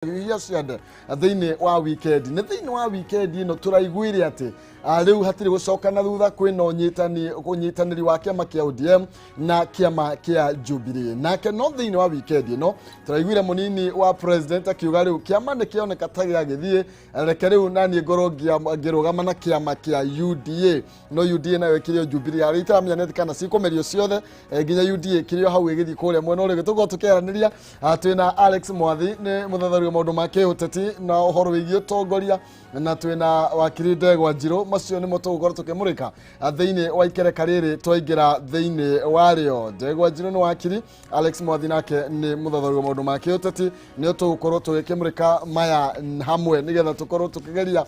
Iria ciande thĩinĩ wa weekend, nĩ thĩinĩ wa weekend ĩno tũraiguire atĩ rĩu hatirĩ gũcoka na thutha, kwĩna ũnyitani ũnyitanĩri wa kĩama kĩa ODM na kĩama kĩa Jubilee. Nake no thĩinĩ wa weekend ĩno tũraiguire mũnini wa president akiuga rĩu kĩama nĩ kĩoneka ta gĩagĩthiĩ, reke rĩu naniĩ ngorwo ngĩrũgama na kĩama kĩa UDA. No UDA nayo ĩkĩrĩ o Jubilee harĩa itaramenya nĩ kana cikũmerio ciothe, nginya UDA ĩkĩrĩ o hau ĩgĩthiĩ kũrĩa mwena ũrĩa ũngĩ. Tũgũkorwo tũkĩaranĩria, twĩna Alex Mwathi, nĩ mũthathaũri wa maũndũ ma kĩũteti na ũhoro wĩgiĩ ũtongoria, na twĩna wakiri Ndegwa Njirũ. Macio nĩmo tũgũkorwo tũkĩmũrĩka thĩinĩ wa ikereka rĩrĩ twaingĩra thĩinĩ warĩo. Ndegwa Njirũ nĩ wakiri, Alex Mwathi nake nĩ mũthathaũri wa maũndũ ma kĩũteti. Nĩo tũgũkorwo tũgĩkĩmũrĩka maya hamwe nĩgetha tũkorwo tũkĩgeria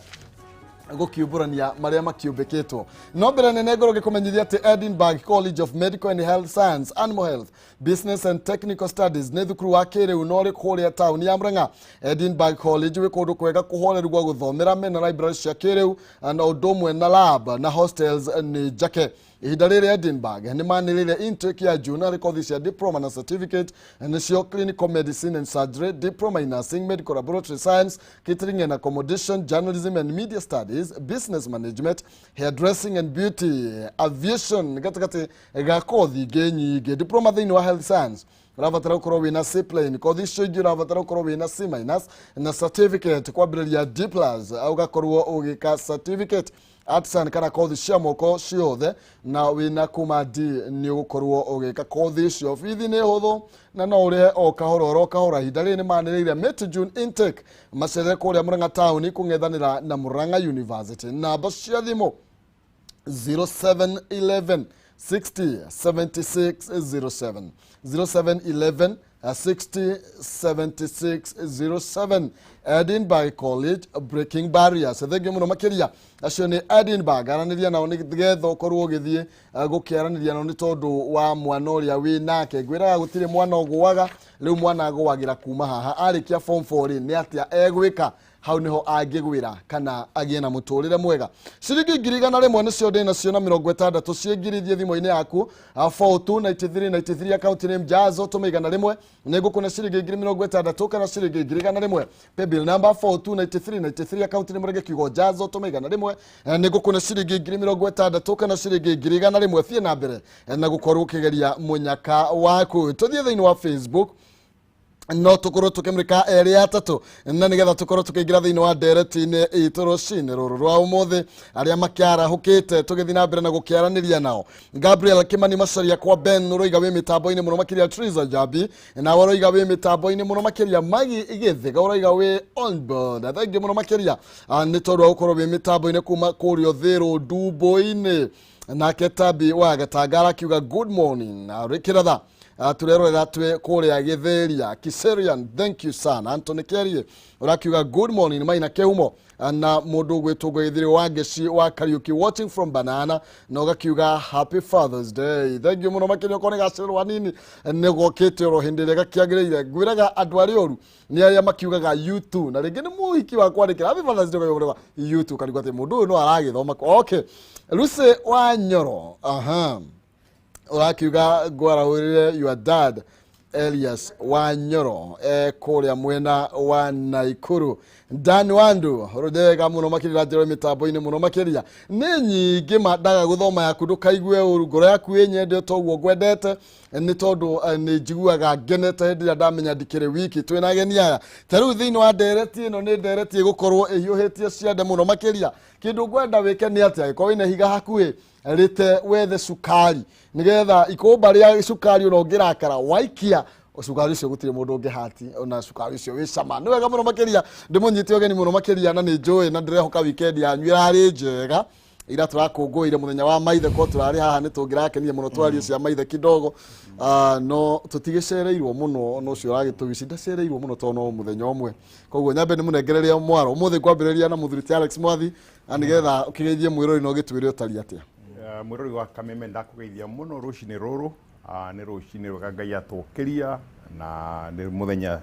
gũkiumbũrania marĩa makiumbĩkĩtwo. No mbere nene ngorwo ngĩkũmenyithia atĩ Edinburgh College of Medical and Health Science, Animal Health, Business and Technical Studies nĩ thukuru wa kĩrĩu na ũrĩ kũrĩa taũni ya Murang'a. Edinburgh College wĩ kũndũ kwega kũhoreru gwa gũthomera, mena library cia kĩrĩu na ũndũ ũmwe na lab na hostels nĩ njake. Ihinda rĩrĩ Edinburgh nĩ manĩrĩire intake ya June harĩ kothi cia diploma na certificate, nĩcio clinical medicine and surgery, diploma in nursing, medical laboratory science, catering and accommodation, journalism and media studies, business management, hairdressing and beauty, aviation, gatagatĩ ga kothi ingĩ nyingĩ. Diploma thĩinĩ wa health science ũrabatara gũkorwo wĩna C plain, kothi icio ingĩ ũrabatara gũkorwo wĩna C minus na certificate kwambĩrĩria D plus, ũgakorwo ũgĩka certificate artisan kana kothi cia moko ciothe na wĩna kuma D nĩ ũgũkorwo ũgĩka kothi icio. Bithi nĩ hũthũ na no ũrĩhe o kahora oro kahora. Ihinda rĩrĩ nĩ manĩrĩire May to June intake. Macerere kũrĩa Murang'a taũni kũng'ethanĩra na Murang'a University. Namba cia thimũ 0711 60 76 07, 0711 60 76 07. Edinburgh College, breaking barriers. Thengiũ mũno makĩria. Acio nĩ Edinburgh. Aranĩria nao nĩgetha ũkorwo ũgĩthiĩ gũkĩaranĩria nao nĩ tondũ wa mwana ũrĩa wĩ nake. Ngwĩraga gũtirĩ mwana ũgũaga. Rĩu mwana agũagĩra kuma haha arĩkia form 4 rĩ, nĩ atĩa egwĩka? Hau niho angĩgwĩra kana agĩe na mũtũrĩre mwega. Ciringi 100,000 nĩcio ndĩ nacio na 60 ciĩ ngiri thiĩ thimũ-inĩ yaku, 429393, account name Jazo, tũma 100, nĩ ngũkũne ciringi 60,000 kana ciringi 100,000. Paybill number 429393, account name Mũrenge, kiugo Jazo, tũma 100, nĩ ngũkũne ciringi 60,000 kana ciringi 100,000. Thiĩ na mbere na gũkorwo ũkĩgeria mũnyaka waku. Tũthiĩ thĩinĩ wa Facebook, no tukorwo tukimurika erĩ atatũ na nigetha tukorwo tukiingira thĩinĩ wa ndereti-inĩ itũ rũcinĩ rũrũ rwa ũmũthĩ, arĩa makĩarahũkĩte tũgĩthiĩ na mbere na gũkĩaranĩria nao. Gabriel Kimani Macaria kwa Ben ũroiga wĩ mĩtambo-inĩ mũno makĩria. Triza Jambi nawe ũroiga wĩ mĩtambo-inĩ mũno makĩria. Magi Gĩthĩga ũroiga wĩ on board. Thengiũ mũno makĩria, nĩ tondũ wa gũkorwo wĩ mĩtambo-inĩ kuma kũrĩa Ũthĩrũ Ndumbo-inĩ. Nake Tabi wa Gatangara akiuga good morning. Rĩkĩratha turerorera twĩ kũrĩa Gĩthĩria Kiserian, thank you sana. Anthony Kerie ũrakiuga good morning. Maina Kehumo na mũndũ ũgwĩtwo Ngũgĩthĩrĩ wa Ngeci wa Kariuki, watching from Banana, na ũgakiuga happy Father's Day. Thank you mũno makĩria. Okorwo nĩ gacererwo hanini, nĩ gokĩte oro hĩndĩ ĩrĩa gakĩagĩrĩire. Ngwĩraga andũ arĩa oru nĩ arĩa makiugaga you too, na rĩngĩ nĩ mũhiki wa kwandĩkĩra happy Father's Day, ũkauga you too, karigwo atĩ mũndũ ũyũ no aragĩthoma. Okay, Lucy wa Nyoro, aha, ũrakiuga ngwarahũrĩre your dad Elias wa Nyoro kũrĩa mwena wa Naikuru. Dan Wandu rũndega mũno makĩria, njĩra mĩtambo-inĩ mũno makĩria nĩ nyingĩ ma ndaga gũthoma yaku, ndũkaigue ũru, ngoro yaku ĩnyende toguo ngwendete, nĩ tondũ nĩ njiguaga ngenete hĩndĩ ĩrĩa ndamenya ndikĩrĩ wiki twĩna ageni aya. Ta rĩu thĩinĩ wa ndereti ĩno, nĩ ndereti ĩgũkorwo ĩhiũhĩtie ciande mũno makĩria. Kĩndũ ngwenda wĩke nĩ atĩa? Gĩkorwo wĩna ihiga hakuhĩ, rĩte wethe cukari nigetha ikũmba rĩa cukari ona ũngĩrakara waikia cukari ũcio gũtirĩ mũndũ ũngĩhati ona cukari ũcio wĩ cama. Nĩ wega mũno makĩria ndĩmũnyite ũgeni mũno makĩria, na nĩ njũĩ na ndĩrehoka weekend yanyu ĩrarĩ njega. Ira tũrakũngũĩire mũthenya wa maithe, ko tũrarĩ haha nĩ tũngĩrakenire mũno twarie cia maithe kidogo. No tũtigĩcereirwo mũno, no ũcio ũragĩtũgici ndacereirwo mũno tondũ no mũthenya ũmwe. Koguo nyambe nĩ mũnengereria mwaro ũmũthĩ, ngwambĩrĩria na mũthuri ti Alex Mwathi na nĩgetha ũkĩgeithie mwĩrori na ũgĩtwĩre ũtariĩ atĩa. Mwĩrori wa Kameme, ndakũgeithia mũno rũcinĩ rũrũ. Nĩ rũcinĩ rwega Ngai atũkĩria na nĩ mũthenya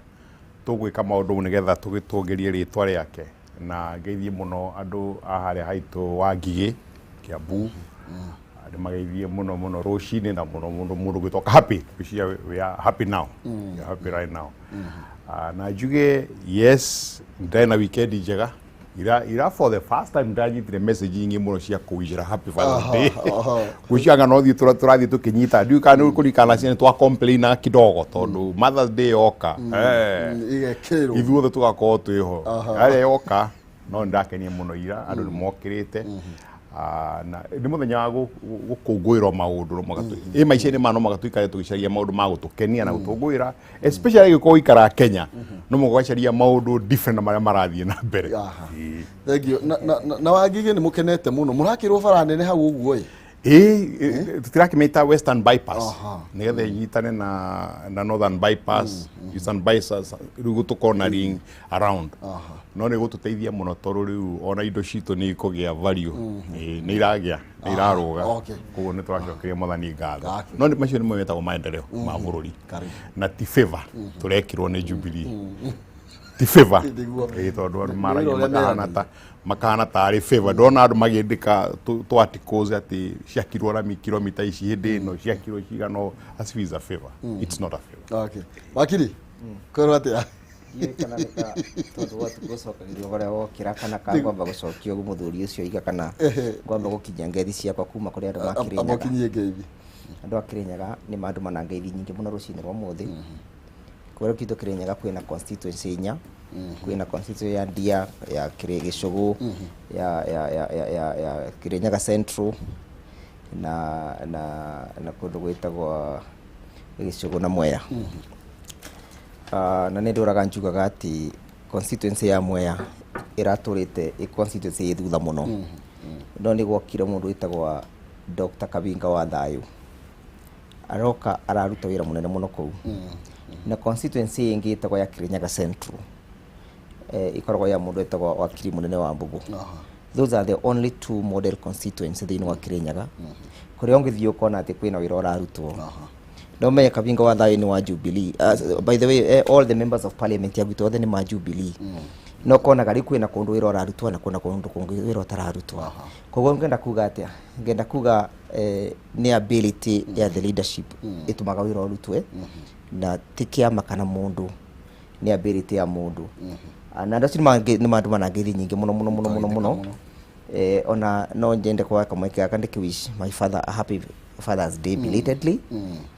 tũgwĩka maũndũ nĩgetha tũgĩtũgĩrie rĩtwa rĩake, na ngeithie mũno andũ a harĩa haitũ wa Ngigĩ, Kiambu. Nĩ mageithie mũno mũno rũcinĩ na mũno mũno mũndũ gwĩtwo Happy. Ngwĩciria we are happy now. We are happy right now. Na njuge yes, ndĩrarĩ na weekend njega ira ira. For the first time ndanyitire message nyingĩ mũno cia kũnjĩra happy Father's Day. Gwĩciaga no thiĩ tũrathiĩ tũkĩnyita, ndiũĩ kana nĩ kũririkana ciana twa complain kidogo tondũ Mother's Day yoka, Igekĩrwo. Ithuothe tũgakorwo twĩho arĩa yoka. No nĩndakenia mũno ira, andũ nĩ mokĩrĩte. Na nĩ mũthenya wa gũkũngũĩrwo maũndũ, no mũhaka ĩ maica-inĩ maya no mũhaka tũikare tũgĩcaria maũndũ ma gũtũkenia na gũtũngũĩra, especially angĩkorwo ũikaraga Kenya, no mũhaka ũgacaria maũndũ different na marĩa marathiĩ na mbere. Ĩĩ. Thank you. Na Wangigĩ nĩ mũkenete mũno, mũrakĩrwo bara nene hau ũguo ĩ? Ĩĩ, tũtirakĩmĩta Western Bypass nĩgetha ĩnyitane na Northern Bypass, Eastern Bypass, rĩu gũtũkorwo na ring around. No nĩ gũtũteithia mũno tondũ rĩu ona indo citũ nĩ ikũgĩa value. Ĩĩ, nĩ iragĩa, nĩ irarũga. Koguo nĩ tũracokeria Mwathani ngatho. No macio nĩmo metagwo maendeleo ma bũrũri. Karibu. Na ti favor tũrekĩrwo nĩ Jubilee, ti favor. Nĩguo. Ĩĩ, tondũ andũ Nĩ maragia wĩra ũrĩa makahana meranĩire. ta makahana tarĩ favor. Ndona andũ magĩandĩka tũ articles atĩ ciakirwo rami kilomita ici hĩndĩ ĩno, ciakirwo cigana ũũ, as if it's a favor. It's not a favor. Okay. Wakiri, kwĩrwo atĩa? Ndiũĩ kana nĩ ta tondũ watu gũcokagĩrio ũrĩa wokĩra kana ka ngwamba gũcokia ũguo mũthuri ũcio oiga, kana ngwamba gũkinyia ngeithi ciakwa kuma kũrĩ andũ ma Kĩrĩnyaga. Amokinyie ngeithi. Andũ a Kĩrĩnyaga nĩ mandũmana ngeithi nyingĩ mũno rũcinĩ rwa ũmũthĩ. Kũrĩa gwitũ Kĩrĩnyaga kwĩna constituency inya. Kwĩna constituency ya Ndia, ya Gĩcũgũ, ya Kĩrĩnyaga Central na kũndũ gwĩtagwo Gĩcũgũ na Mwea. Na nĩ ndũraga njugaga atĩ constituency ya Mwea ĩratũrĩte ĩ constituency ĩ thutha mũno, no nĩ gwokire mũndũ wĩtagwo Dr. Kabinga wa Thayũ, aroka araruta wĩra mũnene mũno kũu. Na constituency ĩngĩ ĩtagwo ya Kirinyaga Central, ĩkoragwo ya mũndũ wĩtagwo wakiri mũnene wa Mbũgũ. Those are the only two model constituency thĩinĩ wa Kirinyaga kũrĩa ũngĩthiĩ ũkona atĩ kwĩna wĩra ũrarutwo. No menye Kabinga wa Thayũ nĩ wa Jubilee. By the way, all the members of parliament ya gwitũ othe nĩ ma Jubilee. No konaga rĩu kwĩna kũndũ wĩra ũrarutwo na kwĩna kũndũ kũngĩ wĩra ũtararutwo. Koguo ngenda kuga atĩa? Ngenda kuga nĩ ability ya the leadership ĩtũmaga wĩra ũrutwe, na ti kĩama kana mũndũ, nĩ ability ya mũndũ. Na andũ acio nĩ mandũmana ngeithi nyingĩ mũno mũno mũno mũno mũno. Ona no nyende kwa kamweke gaka ndĩkĩ wish my father a happy Father's Day belatedly,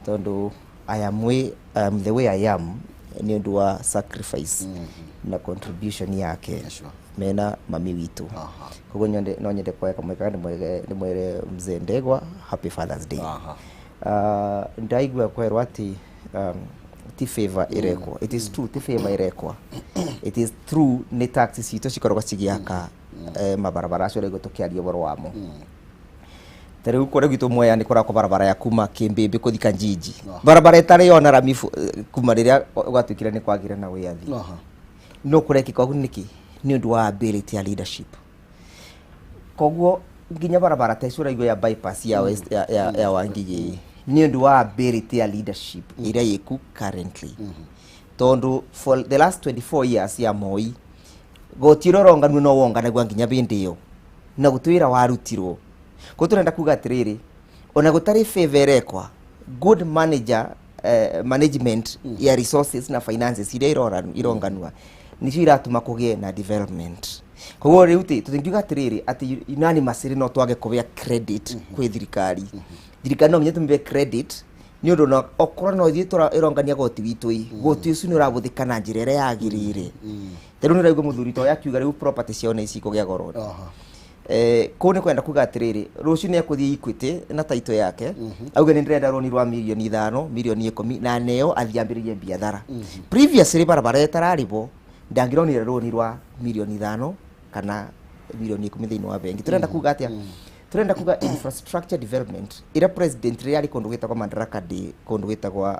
tondũ I am the way I am nĩ ũndũ wa sacrifice na contribution yake mena mami witũ. Koguo no nyende kuoya kamweke gaka ndĩmwĩre mzee Ndegwa happy Father's Day. Ndaigua kwerwo atĩ ti favor ĩrekwo. It is true, ti favor ĩrekwo. It is true, nĩ tax citũ cikoragwo cigĩaka mabarabara acio ũraigua tũkĩaria ũhoro wamo. Ta rĩu kũrĩa gwitũ Mwea nĩ kũrakwo barabara ya kuma Kĩmbĩmbĩ kũthi Kanjinji, barabara ĩtarĩ yona rami kuma rĩrĩa gwatuĩkire nĩ kwagĩre na wĩyathi. No kũrekĩka ũguo nĩkĩ? Nĩ ũndũ wa ability ya leadership. Koguo nginya barabara ta icio ũraigua ya bypass ya, West, ya Wangigĩ nĩ ũndũ wa ability ya leadership ĩrĩa ĩku currently, tondũ for the last 24 years ya Moi, goti ũrĩa ũronganio no wonganagua nginya bĩndĩ ĩyo na gũtĩ wĩra warutirwo. Koguo tũrenda kuga atĩrĩrĩ, ona gũtarĩ favor ĩrekwa, good manager management ya resources na finances iria ironganua nicio iratũma kũgĩe na development. Koguo rĩu tĩ tũtingiuga atĩrĩrĩ atĩ unanimously no twage kũgĩa credit kwĩ thirikari. Thirikari no nginya tũmĩhe credit, nĩ ũndũ na okorwo no ithuĩ ĩrongania goti witũ ĩ, goti ũcio nĩ ũrabũthĩka na njĩra ĩrĩa yagĩrĩire. Ta rĩu nĩ ũraigua mũthuri ta ũyũ akiuga rĩu property ciao nĩ cikũgĩa goro. Kũu nĩ kwenda kuga atĩrĩrĩ, rũciũ nĩ ekũthiĩ Equity na taito yake, auge nĩ ndĩrenda rũni rwa mirioni 5, mirioni 10, na neo athiĩ ambĩrĩrie biathara. Previously barabara ĩtararĩbwo ndangĩronire rũni rwa mirioni 5 kana mirioni 10 thĩinĩ wa bengi. Tũrenda kuga atĩa? Tũrenda kuga infrastructure development ĩrĩa president rĩrĩa arĩ kũndũ gwĩtagwo Madaraka Day, kũndũ gwĩtagwo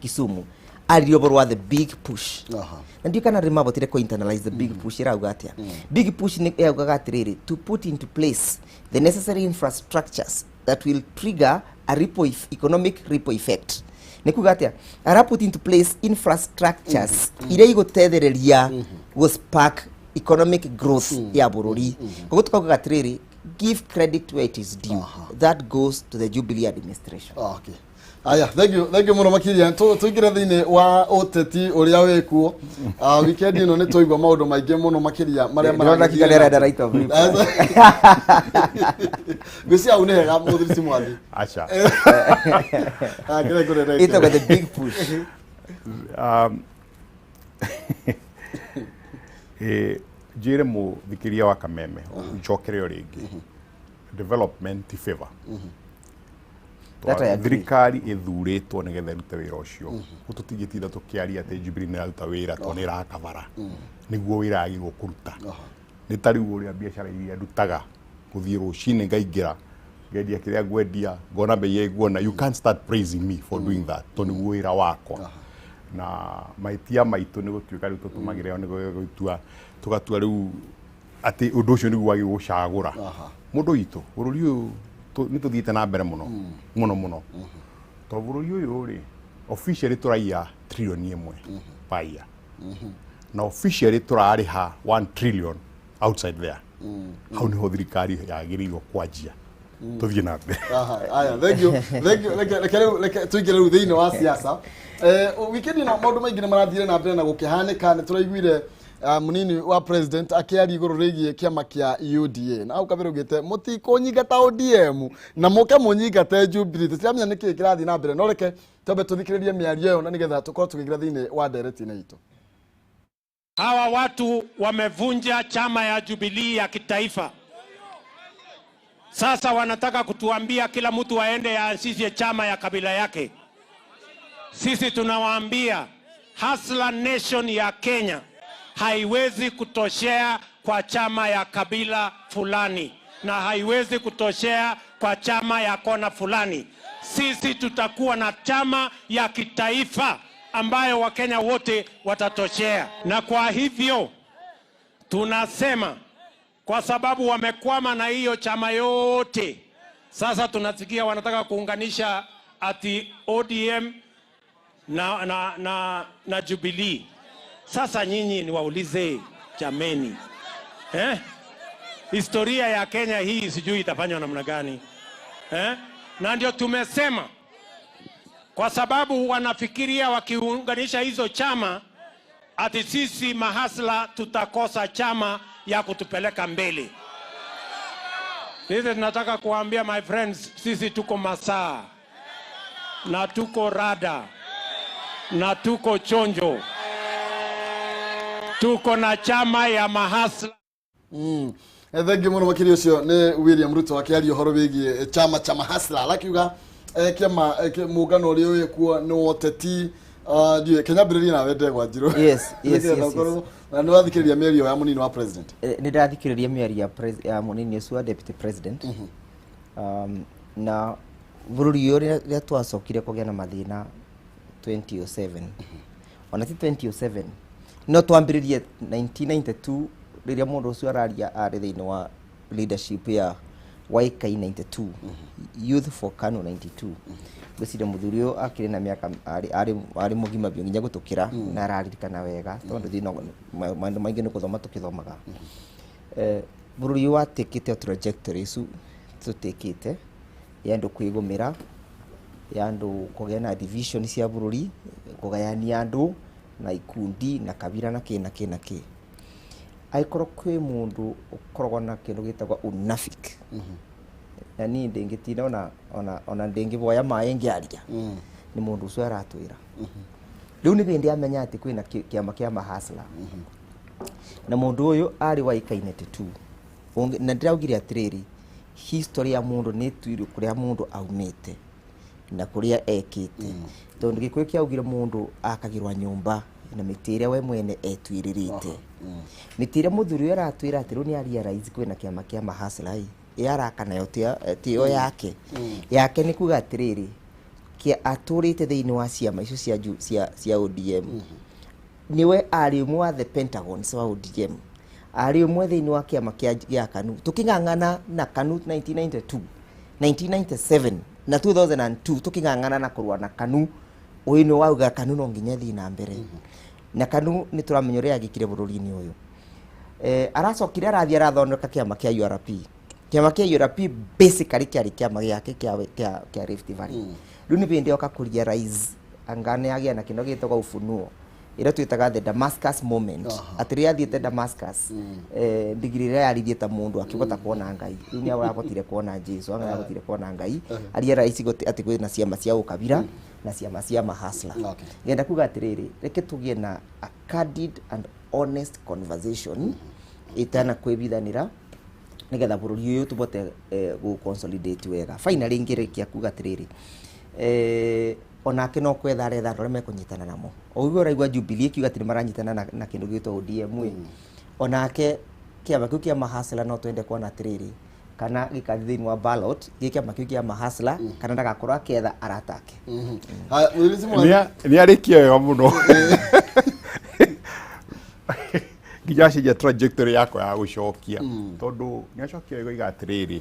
Kisumu, aririe ũhoro wa the big push. Na ndiũ kana rĩ mabotire kũ internalize the big push. Ĩrauga atĩa big push? Nĩ yaugaga atĩrĩrĩ, to put into place the necessary infrastructures that will trigger a economic ripple effect. Nĩ kuga atĩa? Ara put into place infrastructures iria igũtethereria gũ spark economic growth ya bũrũri. Koguo tukaugaga atĩrĩrĩ, give credit where it is due. That goes to the Jubilee administration. Okay. Aya, thank you, thank you muno makiria. Tuingire thiini wa uteti uria wikuo. Weekend ino ni twaigua maundu maingi muno makiria maria Ndĩrona Kinga nĩarenda right of reply. Ngwĩciria hau nĩ hega mũthuri ti mwathi. Aca. Ah, kĩrĩa ngũrenda Ĩtagwo the big push. Njĩre mũthikĩria wa Kameme ncokere o rĩngĩ, development ti favor. That I agree. Thirikari ĩthurĩtwo nĩgetha ĩrute wĩra ũcio. Tũtingĩtinda tũkĩaria atĩ Jubilee nĩ ĩraruta wĩra tondũ nĩ ĩrakabara nĩguo wĩra yagĩrĩirwo kũruta. Nĩ ta rĩu ũrĩa biacara iria ndutaga, gũthiĩ rũcinĩ ngaingĩra ngendia kĩrĩa ngwendia, ngona mbei ĩrĩa nguona. You can't start praising me for doing that tondũ nĩguo wĩra wakwa. Na mahĩtia maitũ nĩ gũtuĩka rĩu tũtũmagĩra nĩ gũtua tũgatua rĩu atĩ ũndũ ũcio nĩguo wagĩrĩirwo gũcagũra mũndũ witũ. Bũrũri ũyũ nĩ tũthiĩte na mbere mũno mũno mũno, tondũ bũrũri ũyũ rĩ, officially tũraiya 1 trillion per year, na officially tũrarĩha 1 trillion outside there. Hau niho thirikari yagĩrĩirwo kwanjia tũthiĩ na mbere. Aha, aya, thank you, thank you. Reke rĩu, reke tũingĩre rĩu thĩinĩ wa siasa. Weekend ĩno maũndũ maingĩ nĩ marathire na mbere na gũkĩhanĩka. Nĩ tũraiguire mũnini wa president akĩaria igũrũ rĩgiĩ kĩama kĩa UDA, na hau kabere ugĩte mũtikũnyingata ODM na mũke mũnyingate Jubilee. Tũtiramenya nĩkĩĩ kĩrathiĩ na mbere, no reke twambe tũthikĩrĩrie mĩario ĩyo na nĩgetha tũkorwo tũkĩingĩra thĩinĩ wa ndereti-inĩ itũ. Hawa watu wamevunja chama ya Jubilee ya kitaifa. Sasa wanataka kutuambia kila mtu aende aanzishe chama ya kabila yake. Sisi tunawaambia Hustler Nation ya Kenya haiwezi kutoshea kwa chama ya kabila fulani na haiwezi kutoshea kwa chama ya kona fulani. Sisi tutakuwa na chama ya kitaifa ambayo Wakenya wote watatoshea. Na kwa hivyo tunasema, kwa sababu wamekwama na hiyo chama yote, sasa tunasikia wanataka kuunganisha ati ODM na Jubilee. Sasa nyinyi niwaulize jameni, eh? Historia ya Kenya hii sijui itafanywa namna gani, eh? Na ndio tumesema, kwa sababu wanafikiria wakiunganisha hizo chama ati sisi mahasla tutakosa chama ya kutupeleka mbele. Sisi tunataka kuambia, my friends, sisi tuko masaa na tuko rada na tuko chonjo, tuko na chama ya mahasla. Thank you muno makĩria. Ũcio nĩ William Ruto akĩaria ũhoro wĩgiĩ chama cha mahasla, arakiuga kĩama mũngano ũrĩa wĩkuo nĩ wa ũteti. Ndiũĩ kĩnyambĩrĩrie nawe, ndegwa Njirũ. Yes. Na nĩ wathikĩrĩria mĩario ya mũnini wa president? Nĩ ndathikĩrĩria mĩario ya mũnini ũcio wa deputy president. Na bũrũri ũyũ rĩrĩa twacokire kũgĩa na mathĩna 2007, ona ti 2007, no twambĩrĩrie 1992, rĩrĩa mũndũ ũcio araria arĩ thĩinĩ wa leadership ya YK 92, Youth for KANU 92. Ngwĩciria mũthuri ũyũ akĩrĩ na mĩaka arĩ mũgima biũ nginya gũtũkĩra na araririkana wega, tondũ thĩna maũndũ maingĩ nĩ gũthoma tũkĩthomaga. Bũrũri ũyũ watĩkĩte o trajectory icu tũtĩkĩte ya andũ kwĩgũmĩra, ya andũ kũgĩa na division cia bũrũri, kũgayania andũ na ikundi na kabira na kĩ na kĩ na kĩ. Angĩkorwo kwĩ mũndũ ũkoragwo na kĩndũ gĩtagwo unafiki, na niĩ ndĩngĩtinda ona ndĩngĩboya maĩ ngĩaria, nĩ mũndũ ũcio aratwĩra rĩu nĩ hĩndĩ amenya atĩ kwĩna kĩama kĩa mahasla, na mũndũ ũyũ arĩ wa YK 92. Na ndĩraugire atĩrĩrĩ, history ya mũndũ nĩ ĩtuirwo kũrĩa mũndũ aumĩte na kũrĩa ekĩte, tondũ Gĩkũyũ kĩaugire mũndũ akagĩrwa nyũmba na mĩtĩ ĩrĩa we mwene etuĩrĩrĩte. Mĩtĩ ĩrĩa mũthuri ũyũ aratwĩra atĩ rĩu nĩ arealize kwĩna kĩama kĩa mahasla ĩ, ĩ araka nayo tiyo yake. Yake nĩ kuga atĩrĩrĩ, kĩa atũrĩte thĩinĩ wa ciama icio cia ODM, niwe arĩ ũmwe wa the Pentagons wa ODM, arĩ ũmwe thĩinĩ wa kĩama gĩa KANU tũkĩng'ang'ana na KANU 1992, 1997 na 2002, tũkĩng'ang'ana na kũrũa na KANU. Ũyũ nĩ wauga KANU no nginya ĩthiĩ na mbere, na KANU nĩ tũramenya ũrĩa yagĩkire bũrũri-inĩ ũyũ. Aracokire arathiĩ arathondeka kĩama kĩa URP. Kĩama kĩa URP basically kĩarĩ kĩama gĩake kĩa Rift Valley. Rĩu nĩ bĩndĩ oka kũ realize anga nĩ agĩa na kĩndũ gĩtagwo ufunuo ĩrĩa twĩtaga the Damascus moment, atĩ rĩrĩa athiĩte Damascus, ndigiri ĩrĩa yaririe ta mũndũ akĩhota kuona Ngai. Rĩu nĩ arahotire kuona Jesu, anga arahotire kuona Ngai, arealize atĩ kwĩna ciama cia ũkabira na ciama cia mahasla. Ngenda kuga atĩrĩrĩ, reke tũgĩe na a candid and honest conversation ĩtana kwĩbithanĩra, nĩgetha bũrũri ũyũ tũbote gũ consolidate wega. Finally, ngĩrĩkia kuga atĩrĩrĩ, onake no kwetha aretha andũ arĩa mekũnyitana namo. O ũguo ũraigua Jubilee ĩkiuga atĩ nĩ maranyitana na kĩndũ gĩtwo ODM ĩ, onake kĩama kĩu kĩa mahasla no twende kuona atĩrĩrĩ, kana gĩkathiĩ thĩinĩ wa ballot gĩ kĩama kĩu kĩa mahasla, kana ndagakorwo akĩetha arata ake. Haya, Mũirĩtu Mwangi. Nĩ arĩkia wega mũno nginya acenjia trajectory yakwa ya gũcokia, tondũ nĩ acokia wega. Iga atĩrĩrĩ,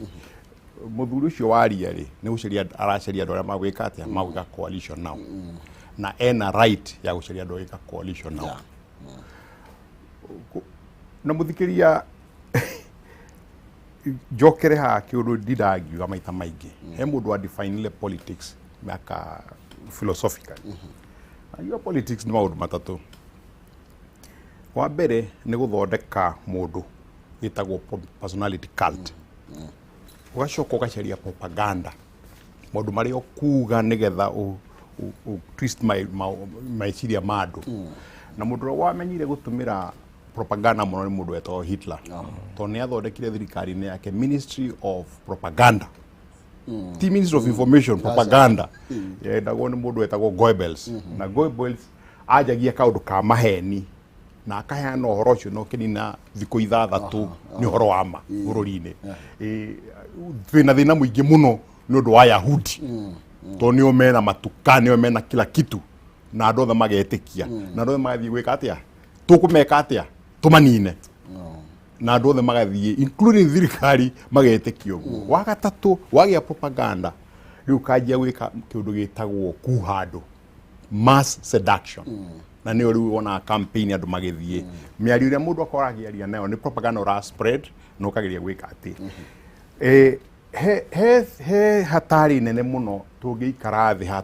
mũthuri ũcio waria rĩ, nĩ gũcaria aracaria andũ arĩa magwĩka atĩa, magwĩka coalition nao, na ena right ya gũcaria andũ agwĩka coalition nao. Na mũthikĩria, njokere haha kĩũndũ ndindangiuga maita maingĩ. He mũndũ wa definile politics mĩaka philosophically. Akiuga politics nĩ maũndũ matatũ. Wa mbere nĩ gũthondeka mũndũ gĩtagwo personality cult, ũgacoka ũgacaria propaganda, maũndũ marĩa ũkuga nĩgetha twist meciria ma andũ. Na mũndũ ũrĩa wamenyire gũtũmĩra propaganda mũno nĩ mũndũ wetagwo Hitler, tondũ nĩ athondekire thirikari-inĩ yake Ministry of Propaganda, ti Ministry of Information, propaganda yendagwo nĩ mũndũ wetagwo Goebbels. Na Goebbels anjagia kaũndũ ka maheni na akaheana ũhoro ũcio na ũkĩnina thikũ 6 nĩ ũhoro wa ma bũrũri-inĩ. Twĩna thĩna mũingĩ mũno nĩ ũndũ wa Yahudi, tondũ nĩo mena matuka, nĩo mena kila kitu, na andũ othe magetĩkia, na andũ othe magathiĩ gwĩka atĩa, tũkũmeka atĩa, tũmanine, na andũ othe magathiĩ, including thirikari, magetĩkia ũguo. Wa gatatũ, wagĩa propaganda, rĩu ũkanjia gwĩka kĩũndũ gĩtagwo kuha andũ, mass seduction, na nĩyo rĩu wonaga campaign andũ magĩthiĩ mĩario ĩrĩa mũndũ akorwo akĩaria nayo nĩ propaganda ũra spread na ũkageria gwĩka atĩ he hatari nene mũno tũngĩikara thĩ haha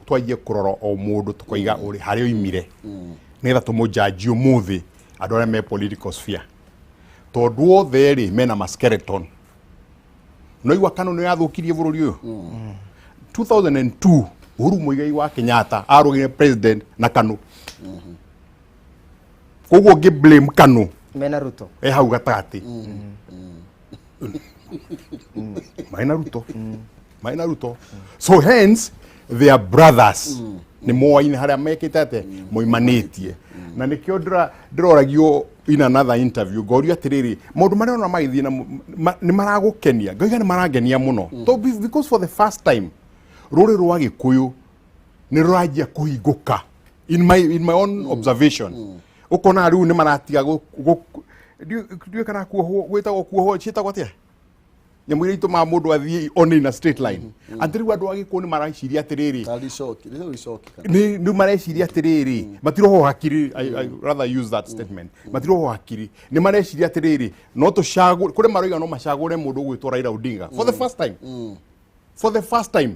twanjie kũrora o mũndũ tũkoiga ũrĩ harĩa oimire nĩgetha tũmũjanji ũmũthĩ andũ arĩa me political sphere, tondũ othe rĩ mena ma skeleton. No igua Kanu nĩ yathũkirie bũrũri ũyũ 2002. Uhuru Muigai wa Kenyatta arũgire president na Kanu, koguo ngĩ blame Kanu. Mena Ruto. E hau gatagatĩ maina Ruto, maina Ruto, so hence they are brothers, nĩ moaine harĩa mekĩte atĩ moimanĩtie. Na nĩkĩo ndĩroragio in another interview, ngorio atĩrĩrĩ, maũndũ marĩa ona magĩthiĩ na nĩ maragũkenia? Ngoiga nĩ marangenia mũno, because for the first time rũrĩ rwa Gĩkũyũ nĩ rũranjia kũhingũka, in my own observation. Ũkona rĩu nĩ maratiga ndiũĩ kana kuohwo gwĩtagwo kuohwo, ciĩtagwo atĩa nyamũ iria itũmaga mũndũ athiĩ on in a straight line, atĩ rĩu andũ a Gĩkũyũ nĩ mareciria atĩrĩrĩ, Tarĩ icoki, rĩu icoki kana. Nĩ mareciria atĩrĩrĩ, matirohwo hakiri. I rather use that statement, matirohwo hakiri. Nĩ mareciria atĩrĩrĩ, no tũcagũre kũrĩ maroiga no macagũre mũndũ ũgwĩtwo Raila Odinga for the first time, for the first time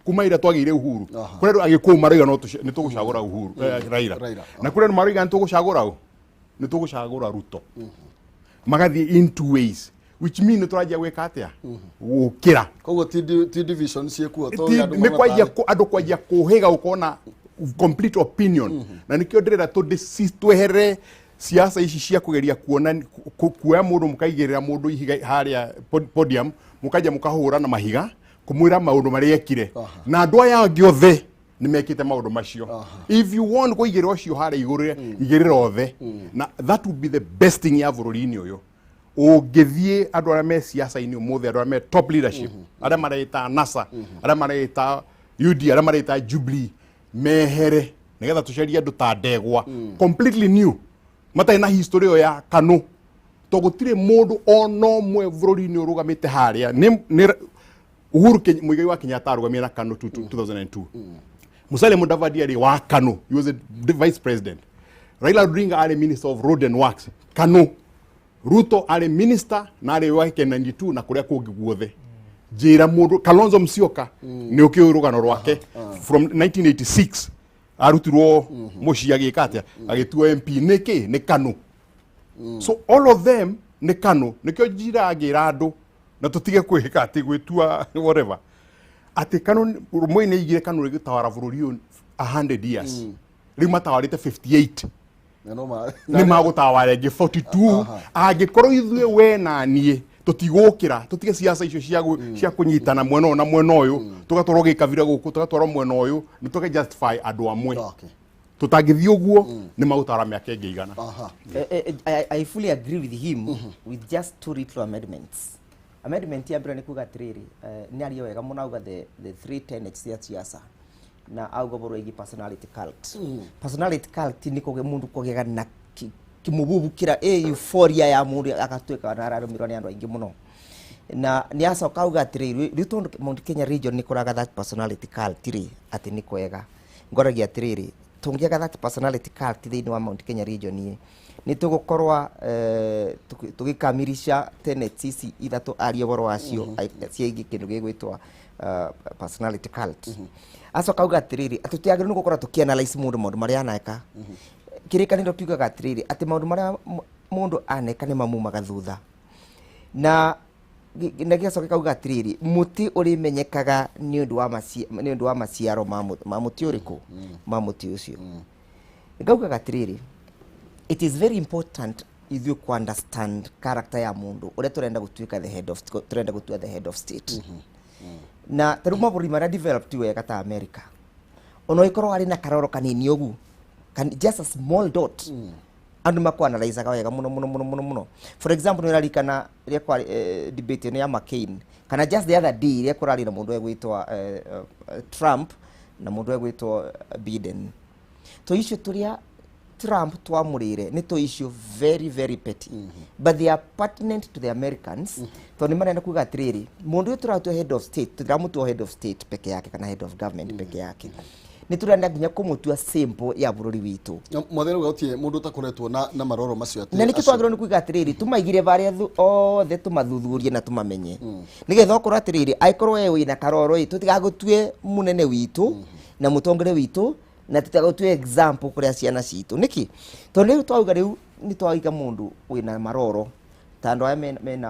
kuma ira twagĩire uhuru. Kũrĩ andũ Agĩkũyũ maroiga no nĩ tũgũcagũra Uhuru, Raila. Raila. Na kũrĩ andũ maroiga nĩ tũgũcagũra ũ, nĩ tũgũcagũra Ruto. Magathiĩ in two ways, which mean nĩ tũranjia gwĩka atĩa, gũkĩra. Koguo ti division ciĩkuo tondũ andũ Nĩ marona kwanjia tarĩ- andũ kwanjia kũhĩga ũkona complete opinion. Na nĩkĩo ndĩrenda tweherere siasa ici cia kũgeria kuona kuoya mũndũ, mũkaigĩrĩra mũndũ ihiga harĩa podium, mũkanjia mũkahũra na mahiga kũmwĩra maũndũ marĩa ekire, na andũ aya angĩ othe nĩ mekĩte maũndũ macio. If you want kũigĩrĩra ũcio harĩa igũrũ, igĩrĩra othe, na that would be the best thing ya bũrũri-inĩ ũyũ. Ũngĩthiĩ andũ arĩa me siasa-inĩ ũmũthĩ, andũ arĩa me top leadership, arĩa mareĩta NASA, arĩa mareĩta UD, arĩa mareĩta Jubilee, mehere nĩgetha tũcarie andũ ta ndegwa, completely new, matarĩ na history ĩyo ya Kanu, to gũtirĩ mũndũ ona ũmwe bũrũri-inĩ ũrũgamĩte harĩa. Nĩ Uhuru Muigai wa Kenyatta arũgamire na Kanu 2002. Musalia Mudavadi arĩ wa Kanu, he was a the vice president. Raila Odinga arĩ minister of road and works, Kanu. Ruto arĩ minister na arĩ wa K92 na kũrĩa kũngĩ guothe. Njĩra mũndũ Kalonzo Musyoka nĩ ũkĩũĩ rũgano rwake from 1986 arutirwo mũciĩ agĩka atĩa, agĩtuo MP nĩkĩ? Nĩ KANU. So all of them nĩ KANU. Nĩkĩo njira ngĩra andũ na tũtige kwĩhĩka atĩ gwĩtua whatever, atĩ KANU. Moi nĩ aigire KANU rĩgĩtawara bũrũri ũyũ 100 years, rĩu matawarĩte 58. Na no ma Nĩ magũtawara ĩngĩ 42 angĩkorwo ithuĩ, we na niĩ, tũtigũkĩra tũtige ciaca icio cia kũnyitana mwena ũyũ na mwena ũyũ, tũgatwarwo gĩkabira gũkũ, tũgatwarwo mwena ũyũ, nĩ tũge justify andũ amwe. Tũtangĩthiĩ ũguo nĩ magũtawara mĩaka ĩngĩ 100. I fully agree with him with just two little amendments. Amendment ya mbere nĩ kuga atĩrĩrĩ, nĩ aria wega mũno, auga the three tenets cia siasa na auga ũhoro wĩgiĩ personality cult. Personality cult nĩ kũgĩa mũndũ kũgĩa na kĩmũbubu kĩra euphoria ya mũndũ agatuĩka na ararũmĩrwo nĩ andũ aingĩ mũno. Na nĩ acoka auga atĩrĩrĩ, rĩu tondũ Mount Kenya region nĩ kũraga that personality cult rĩ, atĩ nĩ kwega. Ngoragia atĩrĩrĩ, tũngĩaga that personality cult thĩinĩ wa Mount Kenya region ĩ, nĩ tũgũkorwa tũgĩkamirisha tenets ici ithatũ aria ũhoro wacio ciĩgiĩ kĩndũ gĩgwĩtwo personality cult. Acoka auga atĩrĩrĩ, atĩ tũtiagĩrĩirwo nĩ gũkorwo tũkĩanalyze mũndũ maũndũ marĩa aneka. Kĩrĩkanĩro kiugaga atĩrĩrĩ, atĩ maũndũ marĩa mũndũ aneka nĩ mamumaga thutha, na na gĩgacoka gĩkauga atĩrĩrĩ, mũtĩ ũrĩmenyekaga nĩ ũndũ wa maciaro ma mũtĩ ũrĩkũ, ma mũtĩ ũcio. Ngaugaga atĩrĩrĩ, it is very important ithuĩ ku understand character ya mũndũ ũrĩa tũrenda gũtuĩka the head of, tũrenda gũtua the head of state. Na ta rĩu mabũrũri marĩa developed wega ta America, ona ũngĩkorwo arĩ na karoro kanini ũguo, just a small dot, andũ makwanalizaga wega mũno mũno mũno mũno mũno. For example, nĩ ũrarikana rĩrĩa kwarĩ debate ĩno ya McCain, kana just the other day rĩrĩa kũrarĩ na mũndũ egwĩtwo Trump na mũndũ egwĩtwo Biden, to icio tũrĩa Trump twamũrĩire nĩ tũ issue very very petty, but they are pertinent to the Americans, tondũ nĩ marenda kuga atĩrĩrĩ, mũndũ ũyũ tũratua head of state, tũtiramũtua head of state peke yake kana head of government peke yake, nĩ tũrenda nginya kũmũtua symbol ya bũrũri witũ. Mwathani uga gũtirĩ mũndũ ũtakoretwo na maroro macio atĩ Na nĩkĩo acio. Twagĩrĩirwo nĩ kuiga atĩrĩrĩ, tũmaigire barĩa othe, tũmathuthurie na tũmamenye, nĩgetha okorwo atĩrĩrĩ, angĩkorwo we wĩna karoro ĩ, tũtigagũtue mũnene witũ na mũtongoria witũ, na tũtigagũtue example kũrĩa ciana citũ. Nĩkĩ? Tondũ rĩu twauga, rĩu nĩ twaiga mũndũ wĩna maroro ta andũ aya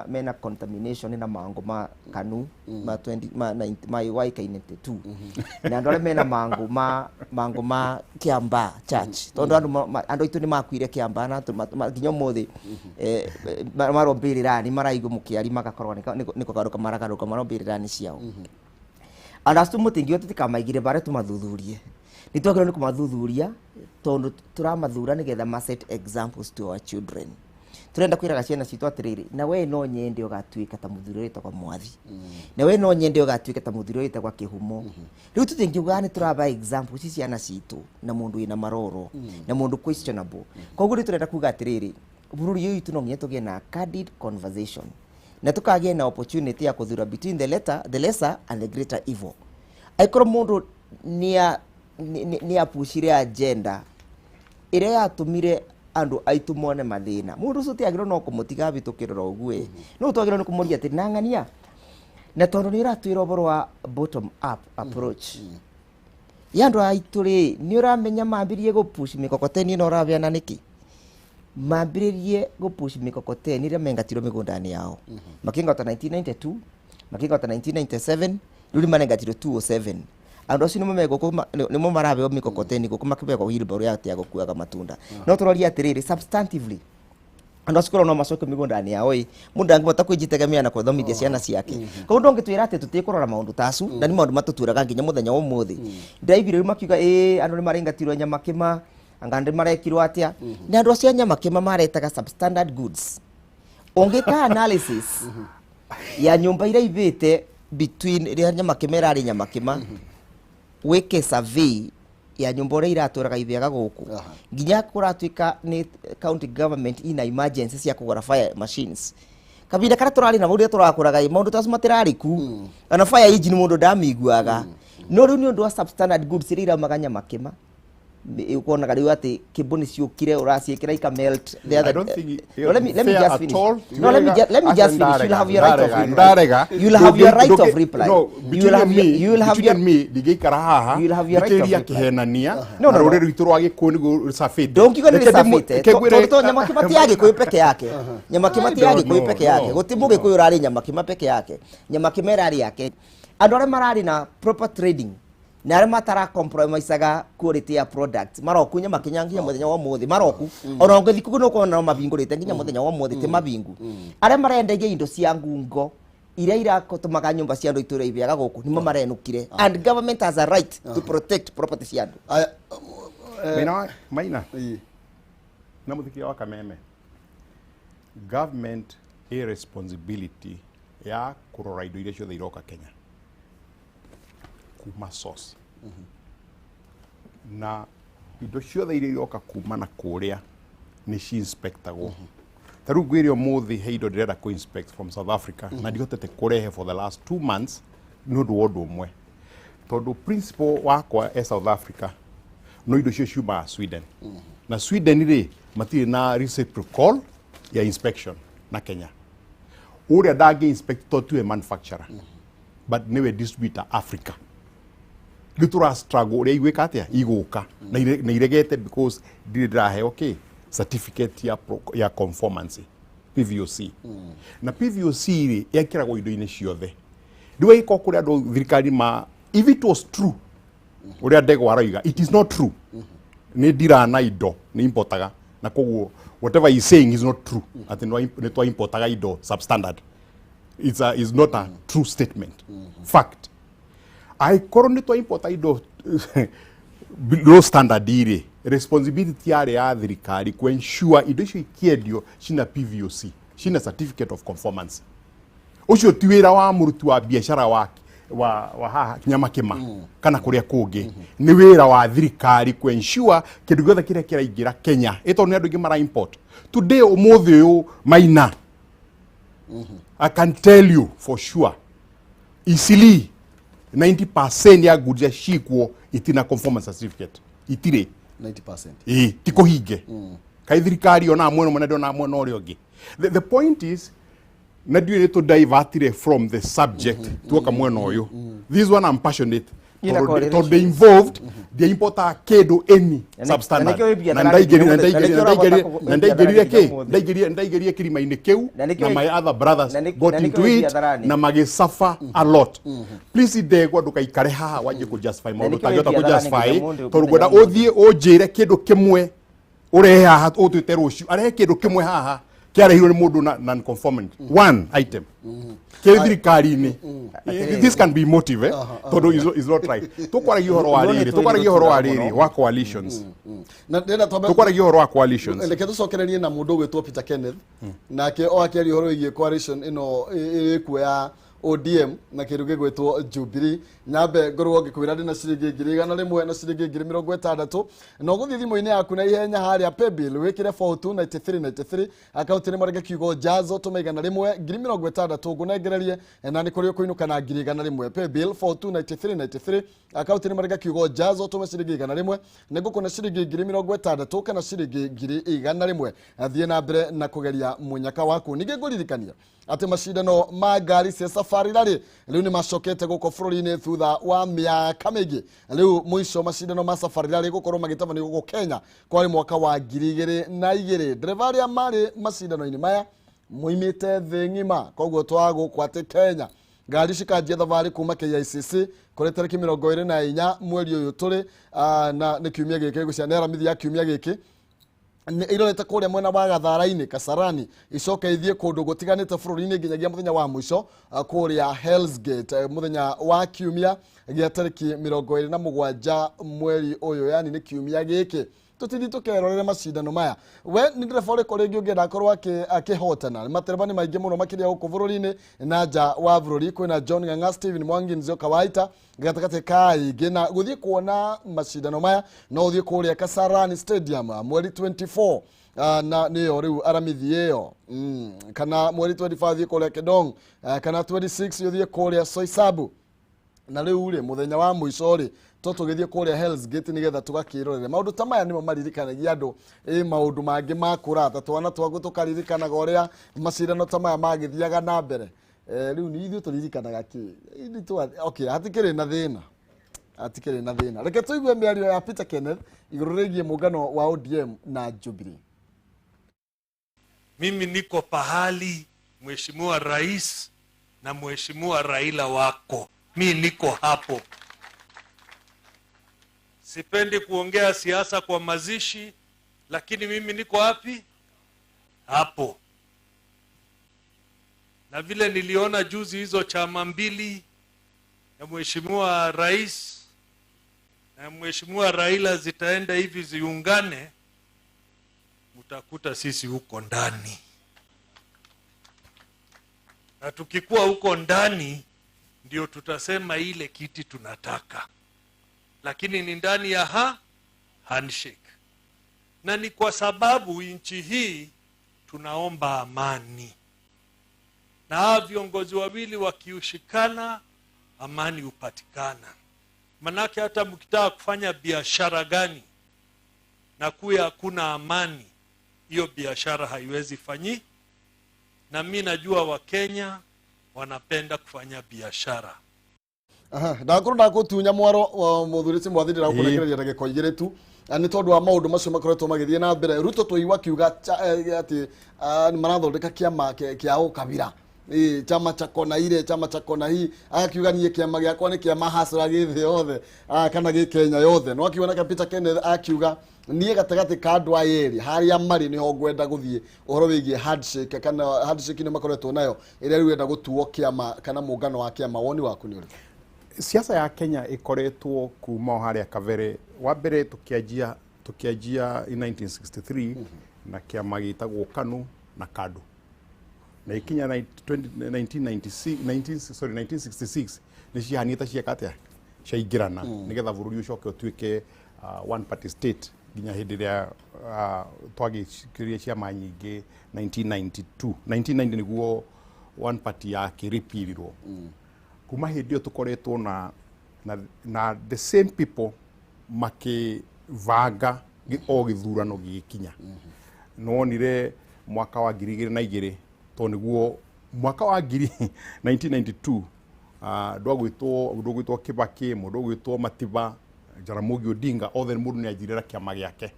mena contamination na mango ma KANU ma 20 ma 90 ma YK 92, na andũ arĩa mena mango ma Kiambaa Church, tondũ andũ aitũ nĩ makuire Kiambaa na nginya ũmũthĩ marombĩrĩra maraigua mũkĩari magakorwo nĩ kũgarũka maragarũka marombĩrĩra ciao. Andũ acio mũtingiuga tũtikamaigire barĩa tũmathuthurie, nĩ twagĩrĩirwo nĩ kũmathuthuria tondũ tũramathura nĩgetha ma set examples to our children. Turenda kwĩraga ciana citũ atĩrĩrĩ, na we no nyende ũgatuĩka ta mũthuri ũrĩa wĩtagwo Mwathi, na we no nyende ũgatuĩka ta mũthuri ũrĩa wĩtagwo Kĩhumo. Rĩu tũtingiuga nĩ tũraba example ci ciana citũ na mũndũ wĩna maroro na mũndũ questionable. Koguo rĩ, tũrenda kuga atĩrĩrĩ, bũrũri ũyũ witũ no nginya tũgĩe na candid conversation na tũkagĩa na opportunity ya kũthura between the lesser and the greater evil. Angĩkorwo mũndũ nĩ apushire agenda ĩrĩa yatũmire andũ aitũ mone mathĩna, mũndũ ũcio tiagĩrĩirwo no kũmũtiga abĩtũkĩrĩra ũguo ĩ, no twagĩrĩirwo nĩ kũmũria atĩ nang'ania, na tondũ nĩ ũratwĩra ũhoro wa bottom up approach ya andũ aitũ rĩ, nĩ ũramenya mambirie gũpush mĩkokoteni ĩno ũrabeana nĩkĩ? Mambĩrĩrie gũpush mĩkokoteni ĩrĩa mengatirwo mĩgũnda-inĩ yao, makĩngata 1992, makĩngata 1997, rĩu nĩ marengatirwo 207. Andũ acio nĩmo megũkũ nĩmo marabeo mĩkokoteni gũkũ, makĩbegwo wheelbarrow ya gũkuaga matunda. No tũroria atĩrĩrĩ, substantively, andũ acio korwo no macoke mĩgũnda-inĩ yao ĩ, mũndũ ndangĩhota kwĩjitegemea na gũthomithia ciana ciake. Koguo ndũngĩtwĩra atĩ tũtikũrora maũndũ ta acu, na nĩ maũndũ matũturaga nginya mũthenya wa ũmũthĩ. Ndĩraiguire rĩu makiuga ĩ, andũ nĩ marengatirwo Nyamakĩma, anga nĩ marekirwo atĩa, na andũ acio a Nyamakĩma maretaga substandard goods. Ũngĩka analysis ya nyũmba iria ibĩte between rĩrĩa Nyamakĩma ĩrarĩ Nyamakĩma, wĩke survey ya nyũmba ũrĩa iratũraga ibĩaga gũkũ nginya kũratuĩka nĩ county government ina emergency cia kũgũra fire machines. Kabinda karĩa tũrarĩ namo rĩrĩa tũrakũraga ĩ, maũndũ ta macio matirarĩ ku, ona fire engine mũndũ ndamĩiguaga. No rĩu nĩ ũndũ wa substandard goods iria iraumaga Nyamakĩma. Ukonaga rĩu atĩ kĩmbu nĩ ciũkire ũraciĩkĩra ika melt the I other. don't think No, let me fair just at finish. all. No, let me just finish. You'll have your right of reply. Ndarega. You'll have your right of reply. No, You between will have and your, me, you will have between your and me, ndingĩikara haha You'll have your right of ndikĩria reply. kĩhenania No, na no, no. rũrĩrĩ rwitũ rwa gĩkũyũ nĩguo rũcabĩte. Ndũngiuga nĩ Reke rĩcabĩte reke ngwĩre- tondũ to Nyamakima ti ya Gĩkũyũ peke yake. Nyamakima ti ya I don't Gĩkũyũ know, peke yake. no, Gũti mũgĩkũyũ ũrarĩ Nyamakima peke yake. Nyamakima ĩrarĩ yake. Andũ arĩa mararĩ na proper trading na arĩa matara compromisaga quality ya product maroku Nyamakima nginya mũthenya wa ũmũthĩ maroku. Ona ũngĩthiĩ kũu nĩũkuona no mabingũrĩte nginya mũthenya wa ũmũthĩ, ti mabingu. Arĩa marendagia indo cia ngungo iria iratũmaga nyũmba cia andũ itũra ibiaga gũkũ nĩmo marenũkire, and government has a right to protect property cia andũ. Aya, Maina, Maina, ĩĩ. Na mũthikĩria wa Kameme, government ĩ responsibility ya kũrora indo iria ciothe iroka Kenya kuma source, na indo ciothe iria iroka kuma na kũrĩa nĩ ci-inspectagwo. Ta rĩu ngwĩre ũmũthĩ he indo ndĩrenda kũ-inspect from South Africa na ndihotete kũrehe for the last 2 months nĩ ũndũ wa ũndũ ũmwe, tondũ principal wakwa e South Africa, no indo icio ciumaga Sweden, na Sweden rĩ matirĩ na reciprocal ya inspection na Kenya. Ũrĩa ndangĩ inspect to tiwe manufacturer but nĩwe distributor Africa. Rĩu tũra struggle ũrĩa igwĩka atĩa igũka na iregete because ndirĩ ndĩraheo kĩ certificate ya conformance PVOC. Na PVOC rĩ yekĩragwo indo-inĩ ciothe. Rĩu ĩgĩkorwo kũrĩ andũ thirikari ma, if it was true ũrĩa Ndegwa aroiga, it is not true. Nĩ ndira na indo nĩ importaga, na koguo whatever he is saying is not true atĩ nĩ twa importaga indo substandard. It's not a true statement. Fact, angĩkorwo nĩ twa importa indo low standard rĩ, responsibility yarĩ ya thirikari ku ensure indo icio ikiendio cina PVOC, cina certificate of conformance. Ũcio ti wĩra wa mũruti wa biacara wa haha Nyamakima kana kũrĩa kũngĩ. Nĩ wĩra wa thirikari ku ensure kĩndũ gĩothe kĩrĩa kĩraingĩra Kenya, ĩ tondũ nĩ andũ aingĩ mara import today, ũmũthĩ ũyũ. Maina, I can tell you for sure easily 90% ya goods iria cikuo itina conformance certificate, itirĩ. 90%? Ĩ ti kũhinge kai thirikari ona mwena ũmwe na ndĩona mwena ũrĩa ũngĩ. The point is, na ndiũĩ nĩ tũ divertire from the subject tuoka mwena ũyũ. This one I'm passionate Ina tondũ correlation. tondũ ndĩ involved, ndiaimportaga kĩndũ any Na substandard. nĩkĩo wĩ biathara Na ndaingĩrire nginya na ndaingĩrire na na nĩkĩo ndaingĩrire ũrahota na ndaingĩrire wĩ biathara kĩ nginya ũmũthĩ. ndaingĩrire kĩrima-inĩ kĩu Na nĩkĩo na my other brothers na got na nĩkĩo into wĩ it biatharani. na magĩsuffer a lot. Please Ndegwa, ndũkaikare haha wanjie kũ justify maũndũ nĩkĩo wĩ ũtangĩhota kũ biatharani justify nginya mũndũ tondũ ngwenda mũthenya. ũthiĩ ũnjĩre kĩndũ kĩmwe ũrehe haha ũtwĩte rũciũ arehe kĩndũ kĩmwe haha kĩarehirwo nĩ mũndũ na non conformant one item kĩrĩ thirikari-inĩ. This can be motive, eh, tondũ is not right. Tũkwaragia ũhoro wa No, nĩ rĩrĩ, tũkwaragia ũhoro wa twĩrĩ rĩrĩ mũno. wa coalitions. Na ndĩrenda twambe Tũkwaragia ũhoro wa coalitions. Reke tũcokererie na mũndũ ũgwĩtwo Peter Kenneth, nake o akĩaria ũhoro wĩgiĩ coalition ĩno ĩrĩkuo ya ODM na kĩndũ gĩgwĩtwo Jubilee. Nyambe ngorwo ngĩkwĩra ndĩna ciringi 100,000 na ciringi 60,000, na ũgũthiĩ thimũ-inĩ yaku na ihenya harĩa paybill wĩkĩre 429393, akaunti nĩ marenge kiugo jazo, tũma 100, 60,000 ngũnengererie, na nĩ kũrĩ ũkũinũka na 100,000. Paybill 429393, akaunti nĩ marenge kiugo jazo, tũma ciringi 100, nĩ ngũkũne ciringi 60,000 kana ciringi 100,000. Thiĩ na mbere na kũgeria mũnyaka waku. Ningĩ ngũririkania atĩ macindano ma ngari cia Safari Rally rĩu nĩ macokete gũkũ bũrũri-inĩ thutha wa mĩaka mĩingĩ. Rĩu mũico macindano ma Safari Rally gũkorwo magĩtabanio gũkũ Kenya kwarĩ mwaka wa 2002. Ndereba arĩa marĩ macindano-inĩ maya moimĩte thĩ ng'ima, koguo twa gũkũ atĩ Kenya. Ngari cikanjia thabarĩ kuma KICC kũrĩ tarĩki 24 mweri ũyũ tũrĩ, na nĩ kiumia gĩkĩ gũcia, nĩ aramithi ya kiumia gĩkĩ, nĩ irorete kũrĩa mwena wa Gathara-inĩ Kasarani, icoke ithiĩ kũndũ gũtiganĩte bũrũri-inĩ nginyagia mũthenya wa mũico kũrĩa Hell's Gate, mũthenya wa kiumia gĩa tarĩki 27 mweri ũyũ, yani nĩ kiumia gĩkĩ. Tũthiĩ tũkerorere macindano maya. We nĩ ndereba ũrĩkũ rĩngĩ ũngĩenda akorwo akĩhotana? Matereba nĩ maingĩ mũno makĩria gũkũ bũrũri-inĩ na nja wa bũrũri. Kwĩna John Ng'ang'a, Stephen Mwangi, Nzioka Waita gatagatĩ ka aingĩ. Na gũthiĩ kuona macindano maya no ũthiĩ kũrĩa Kasarani Stadium mweri 24, na nĩyo rĩu aramithi ĩyo, kana mweri 25 thiĩ kũrĩa Kedong, kana 26 ũthiĩ kũrĩa Soisabu. Na rĩu rĩ mũthenya wa mũico rĩ To tũgĩthiĩ kũrĩa Hell's Gate nĩgetha tũgakĩrorere maũndũ ta maya. Nĩmo maririkanagia andũ ĩ maũndũ mangĩ ma kũrata twana twaku, tũkaririkanaga ũrĩa macindano ta maya magĩthiaga na mbere. Rĩu nĩ ithuĩ tũririkanaga kĩ? Okay, hatikĩrĩ na thĩna, hatikĩrĩ na thĩna. Reke tũigue mĩario ya Peter Kenneth igũrũ rĩgiĩ mũngano wa ODM na Jubilee. Mimi niko pahali Mheshimiwa Rais na Mheshimiwa Raila wako, mi niko hapo. Sipendi kuongea siasa kwa mazishi, lakini mimi niko wapi? Hapo. Na vile niliona juzi hizo chama mbili ya Mheshimiwa Rais na Mheshimiwa Raila zitaenda hivi ziungane, mtakuta sisi huko ndani, na tukikuwa huko ndani ndio tutasema ile kiti tunataka, lakini ni ndani ya handshake, na ni kwa sababu nchi hii tunaomba amani, na hawa viongozi wawili wakiushikana, amani hupatikana. Manake hata mkitaka kufanya biashara gani na kuwe hakuna amani, hiyo biashara haiwezi fanyi. Na mi najua Wakenya wanapenda kufanya biashara. Ndakorwo ndagũtunya mwaro wa mũthuri ti mwathi, ndĩrakũrekereria ndagĩka 2 tu. Na nĩ tondũ wa maũndũ macio makoretwo magĩthiĩ na mbere, Ruto tũigua akiuga atĩ nĩ marathondeka kĩama kĩa ũkabira. Chama cha kona ile, chama cha kona hii. Akiuga niĩ kĩama gĩakwa nĩ kĩama hasra gĩ thĩ yothe, kana gĩ Kenya yothe. No akiuga na Peter Kenneth akiuga niĩ gatagatĩ ka andũ aya erĩ harĩa marĩ nĩho ngwenda gũthiĩ. Ũhoro wĩgiĩ handshake kana handshake nĩ makoretwo nayo ĩrĩa rĩu ĩrenda gũtuo kĩama kana mũngano wa kĩama, woni waku nĩ ũrĩkũ? Siasa ya Kenya ikoretwo kuma o harĩa kabere wa mbere tukianjia in 1963 na kĩama gĩtagwo KANU na KADU, na ikinya 1996, 19, sorry, 1966 nĩ ciahanĩte cieka atĩa, ciaingĩrana nĩgetha bũrũri ũcoke ũtuĩke one party state nginya hĩndĩ ĩrĩa twagĩkĩrie ciama nyingĩ 1992, 1990 nĩguo one party yakĩrĩpirirwo. Kuma hĩndĩ ĩyo tũkoretwo na the same people makĩbanga o gĩthurano gĩgĩkinya. Nĩwonire mwaka wa 2002, tondũ nĩguo mwaka wa ngiri 1992 andũ agwĩtwo, mũndũ ũgwĩtwo Kibaki, mũndũ ũgwĩtwo Matiba, Jaramogi Odinga, othe mũndũ nĩ anjire na kĩama gĩake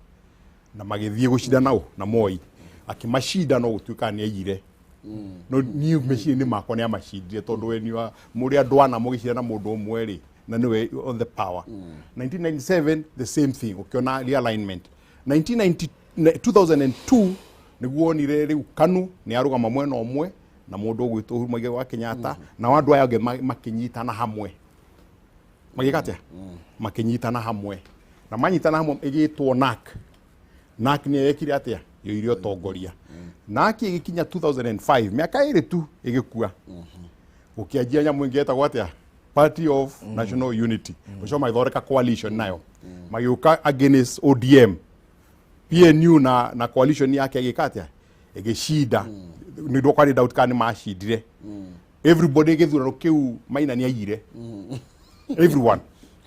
na magĩthiĩ gũcindana nao na Moi akĩmacinda, no gũtuĩka nĩ aiyire. No niĩ meciria-inĩ makwa nĩ amacindire, tondũ we nĩ mũrĩ andũ ana mũgĩcindana na mũndũ ũmwe rĩ, na nĩwe on the power. 1997 the same thing, ũkĩona realignment. 1990, 2002 nĩguo wonire rĩu KANU nĩ arũgama mwena ũmwe na mũndũ ũgwĩtwo Uhuru Muigai wa Kenyatta, nao andũ aya angĩ makĩnyitana hamwe, magĩka atĩa, makĩnyitana hamwe, na manyitana hamwe ĩgĩtwo NARC. NARC nĩ yekire atĩa, yoire ũtongoria. NARC ĩgĩkinya 2005, mĩaka 2 tu ĩgĩkua, gũkĩanjia nyamũ ĩngĩ yetagwo atĩa, Party of National Unity. Ũcio magĩthondeka coalition nayo magĩũka against ODM, PNU na coalition yake ĩgĩka atĩa, ĩgĩcinda. Nĩ ndũkwarĩ doubt kana nĩ macindire. Everybody gĩthurano kĩu Maina nĩ aiyire, everyone.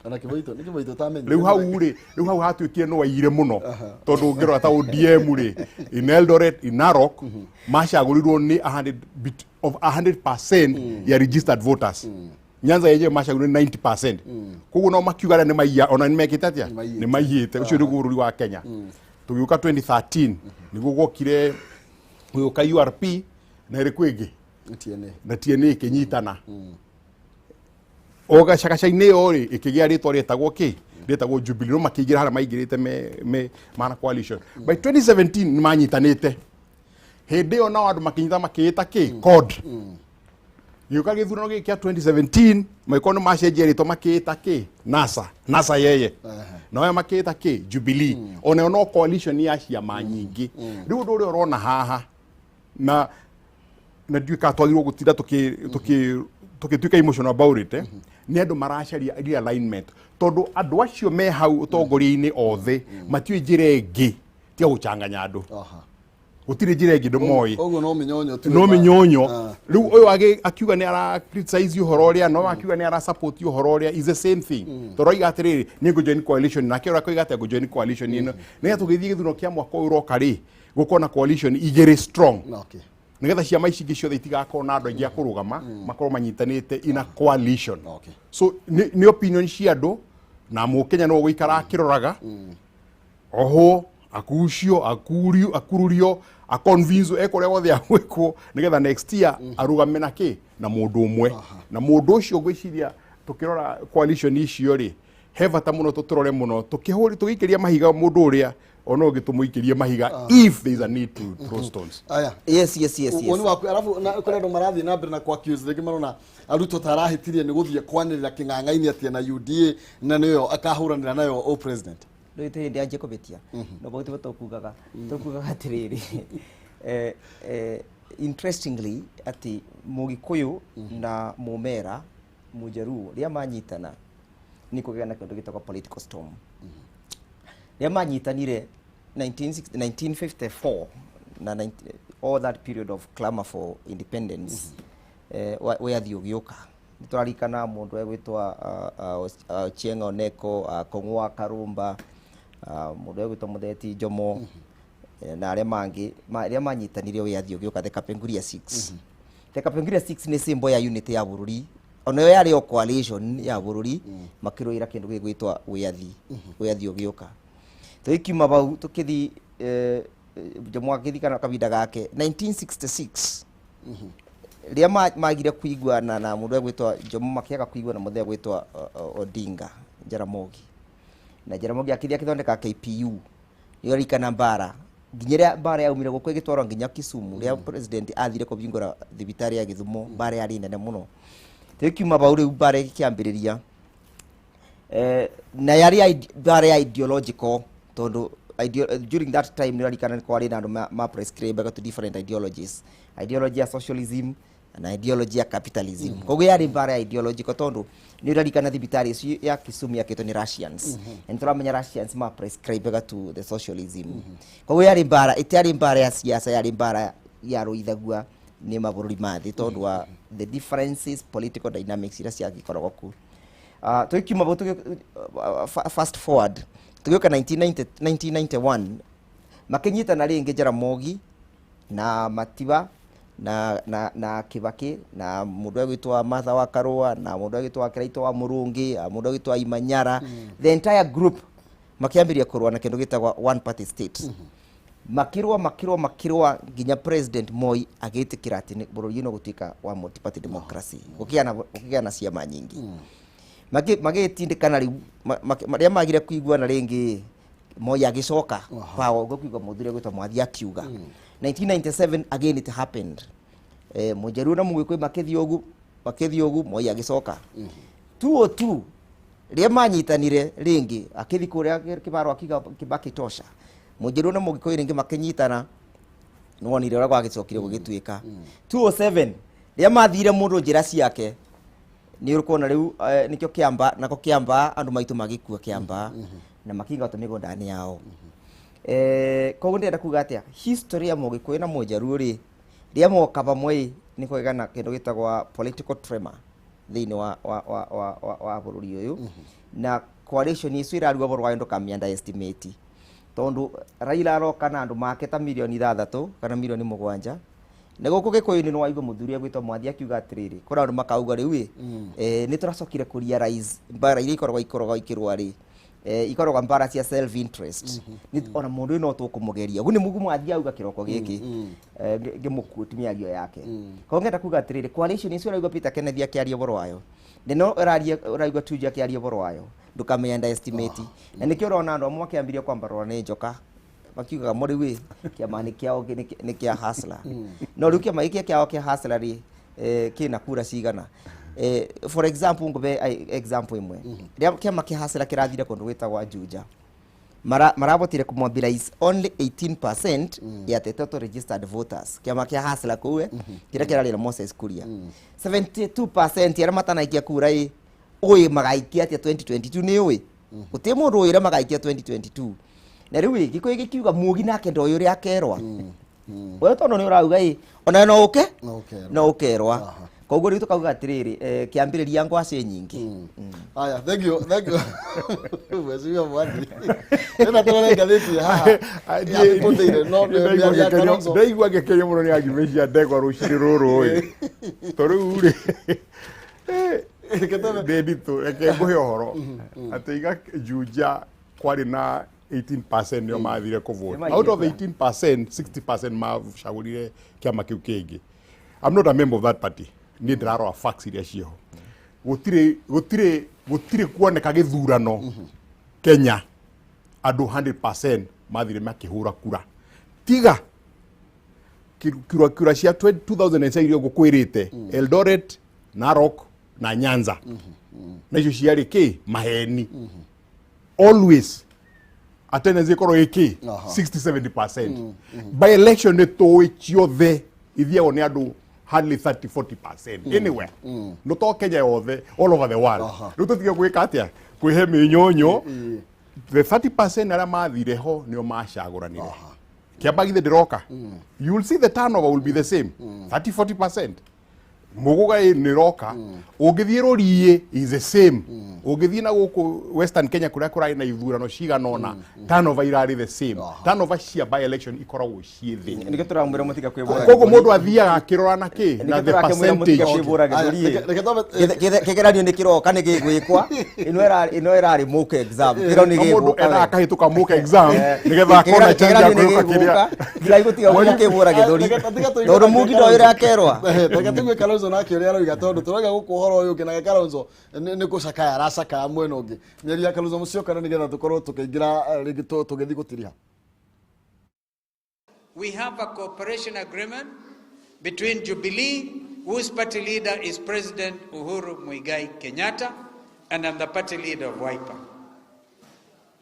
Ona Kĩboito nĩ Kĩboito tamenyire. Rĩu hau rĩ, rĩu hau hatuĩkire no aiyire mũno, tondũ ũngĩrora ta ODM rĩ, in Eldoret, in Narok macagũrirwo nĩ 100 of 100% ya registered voters. Nyanza yenyewe macagũrirwo nĩ 90%. Koguo no makiuga arĩa nĩ maiya, ona nĩ mekĩte atĩa, Nĩ maiyĩte. Nĩ maiyĩte. Ũcio nĩguo bũrũri wa Kenya. Tũgĩũka 2013 nĩguo gwokire gũgĩũka URP na ĩrĩkũ ĩngĩ? TNA. Na TNA ĩkĩnyitana o gacagaca-inĩ ĩyo rĩ, ĩkĩgĩa rĩtwa rĩetagwo kĩ, rĩetagwo Jubilee. No makĩingĩra harĩa maingĩrĩte me mana coalition. By 2017 nĩ manyitanĩte. Hĩndĩ ĩyo nao andũ makĩnyita makĩĩta kĩ, CORD. Gĩũka gĩthurano gĩkĩ kĩa 2017, magĩkorwo nĩ macenjia rĩtwa makĩĩta kĩ, NASA, NASA yeye, na aya makĩĩta kĩ, Jubilee. Onayo no coalition ya ciama nyingĩ. Rĩu ũndũ ũrĩa ũrona haha na ndiũĩ kana twagĩrĩirwo gũtinda tũgĩtuĩka emotional about it, nĩ andũ maracaria realignment, tondũ andũ acio me hau ũtongoria-inĩ othe matiũĩ njĩra ĩngĩ tiga gũchanganya andũ. Gũtirĩ njĩra ĩngĩ ndĩmoĩ. Ũguo no mĩnyonyo tu. No mĩnyonyo. Ah. Rĩu ũyũ akiuga nĩ ara criticize ũhoro ũrĩa, no akiuga nĩ ara support ũhoro ũrĩa, is the same thing, tondũ oiga atĩrĩrĩ, niĩ ngũ join coalition, nake ũrĩa akoiga atĩ ngũ join coalition ĩno, nĩgetha tũgĩthiĩ gĩthurano kĩa mwaka ũyũ ũroka rĩ, gũkorwo na coalition igĩrĩ strong, nĩgetha ciama ici ingĩ ciothe itigakorwo na andũ aingĩ a kũrũgama, makorwo manyitanĩte in a coalition. So nĩ opinion cia andũ, na mũkenya no gũikara akĩroraga, ohwo, akucio, akurio, akururio, aconvince, ekwo ũrĩa wothe agwĩkwo nĩgetha next year arũgame na kĩ, na mũndũ ũmwe. Na mũndũ ũcio, ngwĩciria tũkĩrora coalition icio rĩ, he bata mũno tũtũrore mũno tũkĩhũri tũgĩikĩria mahiga mũndũ ũrĩa ona ũngĩ tũmũikĩrie mahiga, if there is a need to throw stones. Aya. Yes. Woni waku, arabu na kũrĩ andũ marathiĩ na mbere na kwa accuse rĩngĩ, marona arutwo ta arahĩtirie nĩ gũthiĩ kwanĩrĩra kĩng'ang'a-inĩ atĩ na UDA na nĩyo akahũranĩra nayo o president. Rĩu tĩ hĩndĩ anjie kũbĩtia no bau tũkugaga atĩrĩrĩ, interestingly atĩ Mũgĩkũyũ na Mũmera, Mũjaruo, rĩrĩa manyitana nĩ kũgĩa na kĩndũ gĩtagwo political storm. Rĩrĩa manyitanire 1960 1954 na 19, all that period of clamor for independence, wĩyathi ũgĩũka, nĩ tũrarikana mũndũ egwĩtwo Ochieng' Oneko, Kong'wa Karumba, mũndũ egwĩtwo Mũtheti Njomo, na arĩa mangĩ rĩrĩa manyitanire wĩyathi ũgĩũka, the Kapenguria Six. The Kapenguria Six nĩ symbol ya unity ya bũrũri, onayo yarĩ o coalition ya bũrũri makĩrũĩra kĩndũ gĩgwĩtwo wĩyathi. Wĩyathi ũgĩũka, tũgĩkiuma bau tũkĩthi, Jomo agĩthi kana kahinda gake 1966, rĩrĩa magire kuiguana na mũndũ egwĩtwo Jomo, makĩaga kuiguana mũthee egwĩtwo Odinga Jaramogi, na Jaramogi akĩthiĩ akĩthondeka KPU. Nĩũririkana mbara nginya ĩrĩa mbara yaumire gũkũ ĩgĩtwarwo nginya Kisumu, rĩrĩa president athire kũhingũra thibitarĩ ya Gĩthumo, mbara yarĩ nene mũno. Tũgĩkiuma bau rĩu mbara ĩkĩambĩrĩria, na yarĩ mbara ya ideological, tondũ during that time nĩũrarikana nĩ kwarĩ na andũ ma prescribe to different ideologies, ideology ya socialism na ideology ya capitalism. Koguo yarĩ mbara ya ideological, tondũ nĩ ũrarikana thibitarĩ icio ya Kisumu yakĩtwo nĩ Russians, na nĩ tũramenya Russians ma prescribe to the socialism. Koguo yarĩ mbara, ĩtiarĩ mbara ya siasa, yarĩ mbara yarũithagua nĩ mabũrũri ma thĩ tondũ wa the differences, political dynamics iria ciagĩkoragwo kuo. Tũgĩkiuma bau, fast forward tũgĩũka 1990, 1991, makĩnyitana rĩngĩ Jaramogi na Matiba na Kibaki na mũndũ egwĩtwo Martha wa Karũa na mũndũ egwĩtwo wa Kĩraitũ wa Mũrũngĩ, mũndũ egwĩtwo Imanyara, the entire group makĩambĩrĩria kũrũa na kĩndũ gĩtagwo one party state. Makĩrũa, makĩrũa, makĩrũa nginya President Moi agĩtĩkĩra atĩ bũrũri ũyũ gũtuĩka wa multi-party democracy, gũkĩgĩa na ciama nyingĩ. Magĩtindĩkana rĩu rĩrĩa magire kuiguana rĩngĩ, Moi agĩcoka power, ũguo kuigua mũthuri egwĩtwo Mwathi akiuga. 1997 again it happened, Mũjaruo na Mũgĩkũyũ makĩthiĩ ũgu, makĩthiĩ ũgu, Moi agĩcoka. 202 rĩrĩa manyitanire rĩngĩ, akĩthiĩ kũrĩa kĩbaro akiuga Kibaki tosha. Mũjaruo na Mũgĩkũyũ rĩngĩ makĩnyitana, nĩwonire ũrĩa gwagĩcokire gũgĩtuĩka. 207 rĩrĩa mathire mũndũ njĩra ciake, nĩ ũkuona rĩu, nĩkĩo kĩamba nako kĩamba andũ maitũ magĩkua kĩamba na makĩingatwo mĩgũnda-inĩ yao. Koguo ndĩrenda kuga atĩa, history ya Mũgĩkũyũ na Mũjaruo rĩ, rĩrĩa moka pamwe nĩ kũgĩa na kĩndũ gĩtagwo political tremor thĩinĩ wa bũrũri ũyũ, na coalition icio iraruga ũhoro wayo ndũkamĩ underestimate, tondũ Raila aroka na andũ make ta mirioni 6 kana mirioni 7, na gũkũ Gĩkũyũ-inĩ nĩ waigua mũthuri egwĩtwo Mwathi akiuga atĩrĩrĩ, kũrĩ andũ makauga rĩu ĩ, nĩ tũracokire kũ realize mbara iria ikoragwo ikĩrũa rĩ, ikoragwo mbara cia self interest. Nĩ ona mũndũ ũyũ no tũkũmũgeria ũguo nĩ mũguo Mwathi auga kĩroko gĩkĩ, ngĩmũquote mĩario yake. Koguo ngenda kuga atĩrĩrĩ, coalition icio ũraigua Peter Kenneth akĩaria ũhoro wayo, nĩno ũraria ũraigua Tuju akĩaria ũhoro wayo, ndũkamĩ underestimate. Na nĩkĩo ũrona andũ amwe makĩambĩrĩria kwambarũra nĩ njoka, makiugaga mo rĩu ĩ kĩama nĩ kĩao, nĩ kĩa hustler. No rĩu kĩama gĩkĩ kĩao kĩa hustler rĩ, kĩna kura cigana? For example, ngũbe example ĩmwe, rĩrĩa kĩama kĩa hustler kĩrathire kũndũ gwĩtagwo Juja, marabotire kũmobilize only 18% ya the total registered voters. Kĩama kĩa hustler kũu, kĩrĩa kĩrarĩ na Moses Kuria, 72% arĩa matanaikia kura ĩ ũĩ magaikia atĩa 2022? Nĩ ũĩ gũtirĩ mũndũ ũĩ ũrĩa magaikia 2022. Na rĩu ĩ Gĩkũyũ gĩkiuga mũgi nake ndoĩ ũrĩa akerwa. We tondũ nĩ ũrauga ĩ ona no ũke No ũkerwo. no ũkerwa. Koguo rĩu tũkauga atĩrĩrĩ, kĩambĩrĩria ngwacĩ nyingĩ. Haya, thank you, thank you. Mheshimiwa Mwangi. Tena tũrore ngathĩti haha. Ya People Daily, no nĩ mĩario ya Kalonzo. Ndaigua ngĩkenio mũno nĩ argument cia ndegwa rũcinĩ rũrũ ĩ, to rĩu rĩ Reke twambe- ndĩ nditũ. Reke ngũhe ũhoro atĩ iga Juja kwarĩ na 18% nĩo mathire kũvote. Nĩ Out of maigĩte. 18%, 60% macagũrire kĩama kĩu kĩngĩ. I'm not a member of that party. Niĩ ndĩrarora facts iria ciĩho. Gũtirĩ kuoneka gĩthurano Kenya andũ 100% mathire makĩhũra kura, tiga kura cia 2007 iria ngũkwĩrĩte, Eldoret, Narok na Nyanza, na icio ciarĩ kĩ maheni. Always attendance ĩkorwo ĩ kĩ 60 70%. By election nĩ tũĩ ciothe ithiagwo nĩ andũ hardly 30 40% anywhere, no to Kenya yothe, all over the world. Rĩu tũtige gwĩka atĩa kwĩhe mĩnyonyo. The 30% arĩa mathire ho nĩo macagũranire kĩamba githĩ ndĩroka. You will see the turnover will be the same, 30 40%. Mũgũga ĩ nĩroka ũngĩthiĩ rũriĩ is the same, ũngĩthiĩ na gũkũ Western Kenya kũrĩa kũrarĩ na ithurano cigana ũna, turnover irarĩ the same. Turnover cia by election ikoragwo ciĩ thĩ. Nĩkĩo tũramwĩra mũtiga kwĩbũra. Koguo mũndũ athiaga akĩrora na kĩ na Nĩkĩo the tũrakĩmwĩra mũtiga percentage. kwĩbũra Aya, gĩthũri. reke twambe- Kĩgeranio nĩ kĩroka nĩ gĩgwĩkwa. Ĩno ĩrarĩ mock exam. Kĩro nĩ No mũndũ gĩgũka. endaga akahĩtũka mock exam nĩgetha akona chance ya Kĩgeranio nĩ kwĩruka kĩrĩa. gĩgũka. Tigai gũtiga gũkĩbũra gĩthũri. Tiga tũigue Tondũ mũngi ndo ũrĩa akerwa. Reke tũigue Kalonzo nake ũrĩa aroiga, tondũ tũroiga gũkũ ũhoro ũyũ ũngĩ nake Kalonzo nĩ gũcakaya aracakaya mwena ũngĩ. Mĩario ya Kalonzo Musyoka na nĩgetha tũkorwo tũkĩingĩra rĩngĩ tũgĩthiĩ gũtiriha. We have a cooperation agreement between Jubilee, whose party leader is President Uhuru Muigai Kenyatta, and I'm the party leader of Wiper.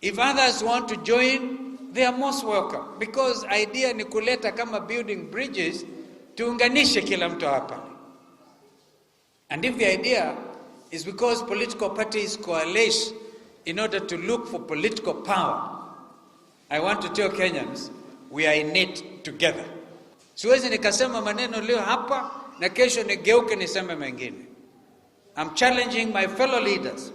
If others want to join, they are most welcome, because idea ni kuleta kama building bridges, tuunganishe kila mtu hapa. And if the idea is because political parties coalesce in order to look for political power, I want to tell Kenyans we are in it together. Siwezi nikasema maneno leo hapa na kesho nigeuke niseme mengine. I'm challenging my fellow leaders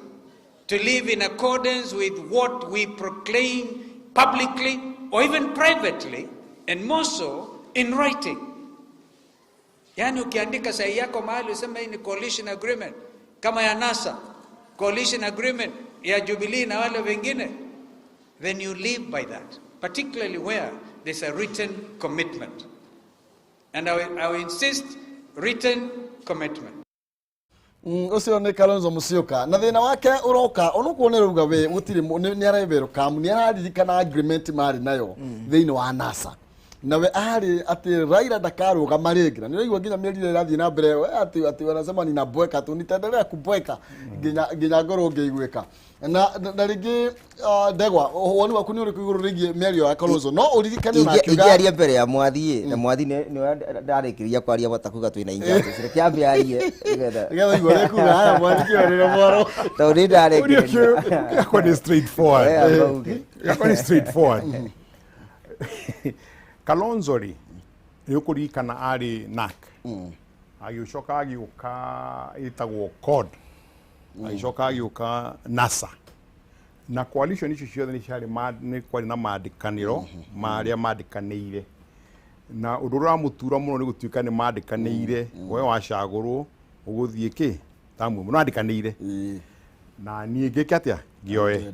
to live in accordance with what we proclaim publicly or even privately, and more so in writing. Yaani ukiandika sahihi yako mahali useme hii ni coalition agreement kama ya NASA, coalition agreement ya Jubilee na wale wengine, then you live by that, particularly where there's a written commitment. And I will insist, written commitment. Ũcio nĩ Kalonzo Musyoka na thĩna wake ũroka onokuo nĩ rauga we gũtirĩ nĩ areverũkamu nĩ araririkana agreement marĩ nayo thĩinĩ wa NASA nawe arĩ atĩ Raila ndakarũgama rĩngĩ, na nĩ ũraigua nginya mĩario ĩrathiĩ na mbere we atĩ wanasema ninabweka tu, nitaendelea kubweka nginya ngorwo ngĩiguĩka na rĩngĩ. Ndegwa, woni waku nĩ ũrĩkũ igũrũ rĩgiĩ mĩario ya Kalonzo? No ũririkane ona akiuga Ingĩaria mbere ya mwathi ĩ, na mwathi nĩ ndarĩkĩria kwaria bata kuga twĩna injustice, reke ambe arie nĩgetha nĩgetha igua rĩkuga haya mwandĩki mwaro. Tondũ nĩ ndarĩkĩrĩria. Yakwa nĩ straightforward. Eh, amba uge. Yakwa nĩ straightforward. Kalonzo rĩ, nĩ ũkũririkana arĩ NARC, agĩcoka agĩũka ĩtagwo CORD, agĩcoka agĩũka NASA, na coalition icio ciothe nĩ ciarĩ nĩ kwarĩ na mandĩkanĩro marĩa mandĩkanĩire, na ũndũ ũrĩa ũramũtura mũno nĩ gũtuĩka nĩ mandĩkanĩire we wacagũrwo ũgũthiĩ kĩ tamu mũno andĩkanĩire na niĩ ngĩke atĩa ngĩoe.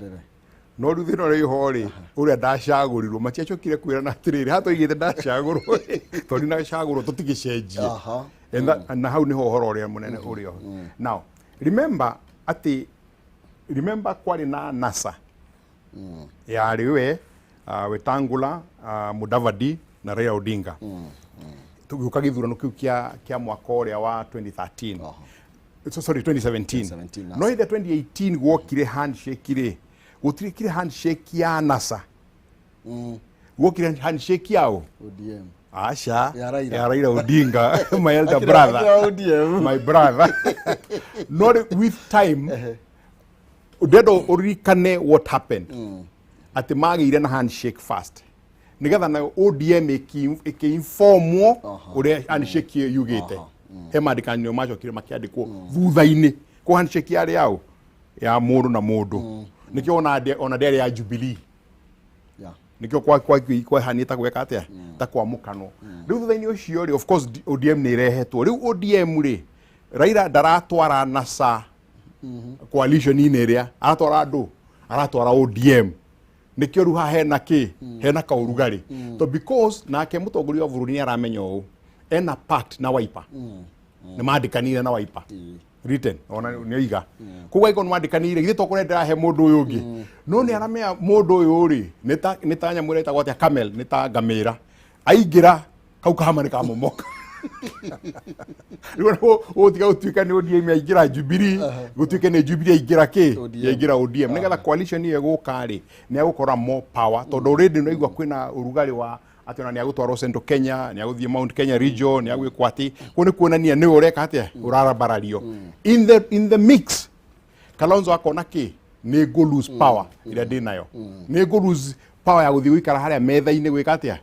No rĩu thĩna ũrĩa wĩho rĩ, ũrĩa ndacagũrirwo matiacokire kwĩrana atĩrĩrĩ, haha tũigĩte ndacagũrwo tondũ ndacagũrwo tũtigĩcenjie. Na hau nĩho ũhoro ũrĩa mũnene ũrĩ ho. Now remember atĩ, remember kwarĩ na NASA yarĩ we Wetangula, Mudavadi na Raila Odinga, tũgĩũka gĩthurano kĩu kĩa mwaka ũrĩa wa 2013, so, sorry, 2017. 2017, NASA. No ithe 2018 gwokire handshake rĩ, gũtirĩkire handshake ya NASA, gwokire handshake yao. ODM. Aca. Ya Raila. Ya Raila Odinga, my elder brother. Akira ODM. My brother. No rĩ, with time ndenda ũririkane what happened, atĩ magĩire na handshake first. Nĩgetha nayo ODM ĩkĩ-informwo ũrĩa handshake ĩyo yugĩte. He mandĩkanĩro macokire makĩandĩkwo thutha-inĩ. Ko handshake yarĩ yaũ? Ya mũndũ na mũndũ. Nĩkĩo ona ndĩarĩ ya Jubilee. Nikio kwa kwa kwahanĩte ta gwĩka atĩa, ta kwamũkanwo. Rĩu thutha-inĩ ũcio rĩ, of course ODM nĩ ĩrehetwo. Rĩu ODM rĩ, Raila ndaratwara NASA coalition-inĩ ĩrĩa aratwara, andũ aratwara ODM. Nĩkĩo rĩu haha hena kĩ, hena kaũrugarĩ to because nake mũtongoria wa bũrũri nĩ aramenya ũũ ena pact na Wiper, nĩ mandĩkanire na Wiper written, ona nĩ oiga koguo angĩkorwo nĩ mandĩkanire, githĩ to kũrĩa ndĩrahe mũndũ ũyũ ũngĩ? No nĩ aramenya mũndũ ũyũ rĩ, nĩ ta nyamũ ĩrĩa ĩtagwo atĩa, camel, nĩ ta ngamĩra, aingĩra kau kahama nĩ kamomoka. Rĩu ũgũtiga gũtuĩka nĩ ODM yaingĩra Jubilee, gũtuĩke nĩ Jubilee yaingĩra kĩ? ODM. Yaingĩra ODM, nĩgetha coalition ĩyo ĩgũka rĩ, nĩ agũkora more power, tondũ already nĩ aigua kwĩna ũrugarĩ wa atĩ ona nĩ agũtwarwo Central Kenya, nĩ agũthiĩ Mount Kenya region, nĩ agwĩkwo atĩ kũu nĩ kuonania nĩwe ũreka atĩa, ũrarambarario in the mix. Kalonzo akona kĩ? Nĩ ngũ lose power ĩrĩa ndĩ nayo, nĩ ngũ lose power ya gũthiĩ gũikara harĩa metha-inĩ gwĩka atĩa,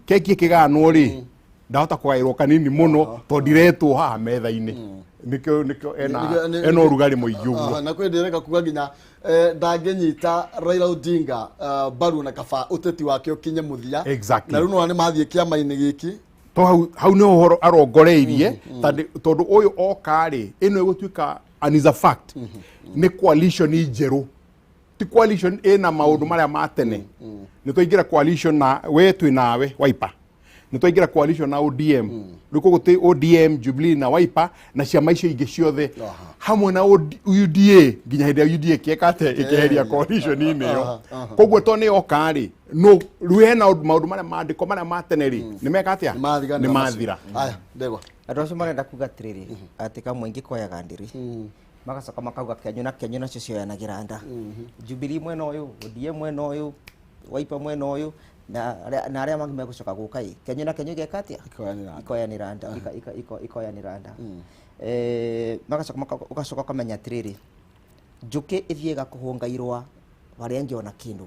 keki ĩkĩganwo rĩ, ndahota kũgaĩrwo kanini mũno tondũ ndiretwo haha metha-inĩ. Nĩkĩo ena ena ũrugarĩ mũingĩ ũguo. Aha, na kwĩ ndĩreka kuga nginya ndangĩnyita Raila Odinga mbaru na kaba ũteti wake ũkinye mũthia. Na rĩu nĩwona nĩ mathiĩ kĩama-inĩ gĩkĩ. To hau nĩ ũhoro arongoreirie, tondũ ũyũ oka rĩ, ĩno ĩgũtuĩka, and is a fact, nĩ coalition njerũ, ti coalition ĩna maũndũ marĩa ma tene. Nĩ twaingĩra coalition na we, twĩ nawe Wiper, nĩ twaingĩra coalition na ODM. Rĩu koguo twĩ ODM, Jubilee na Wiper na ciama icio ingĩ ciothe hamwe na UDA, nginya hĩndĩ ya UDA ĩkĩeka atĩa? Ĩkĩeheria coalition-inĩ ĩyo. Koguo to nĩ yoka rĩ, no rĩu hena maũndũ marĩa mandĩko marĩa ma tene rĩ, nĩ meka atĩa? Nĩ nĩ mathira. Aya, ndegwa. Andũ acio marenda kuga atĩrĩrĩ, atĩ kamũingĩ koyaga ndĩrĩ, magacoka makauga kĩanyu na kĩanyu nacio cioyanagĩra nda. Jubilee mwena ũyũ, ODM mwena ũyũ, Wiper mwena ũyũ, na arĩa mangĩ megũcoka gũka ĩ, kĩanyu na kĩanyu igeka atĩa? Ikoyanĩra nda. Ikoyanĩra nda, ikoyanĩra nda. Magacoka ũgacoka ũkamenya atĩrĩrĩ, njũkĩ ĩthiĩ ĩgakũhũnga irũa harĩa ĩngĩona kĩndũ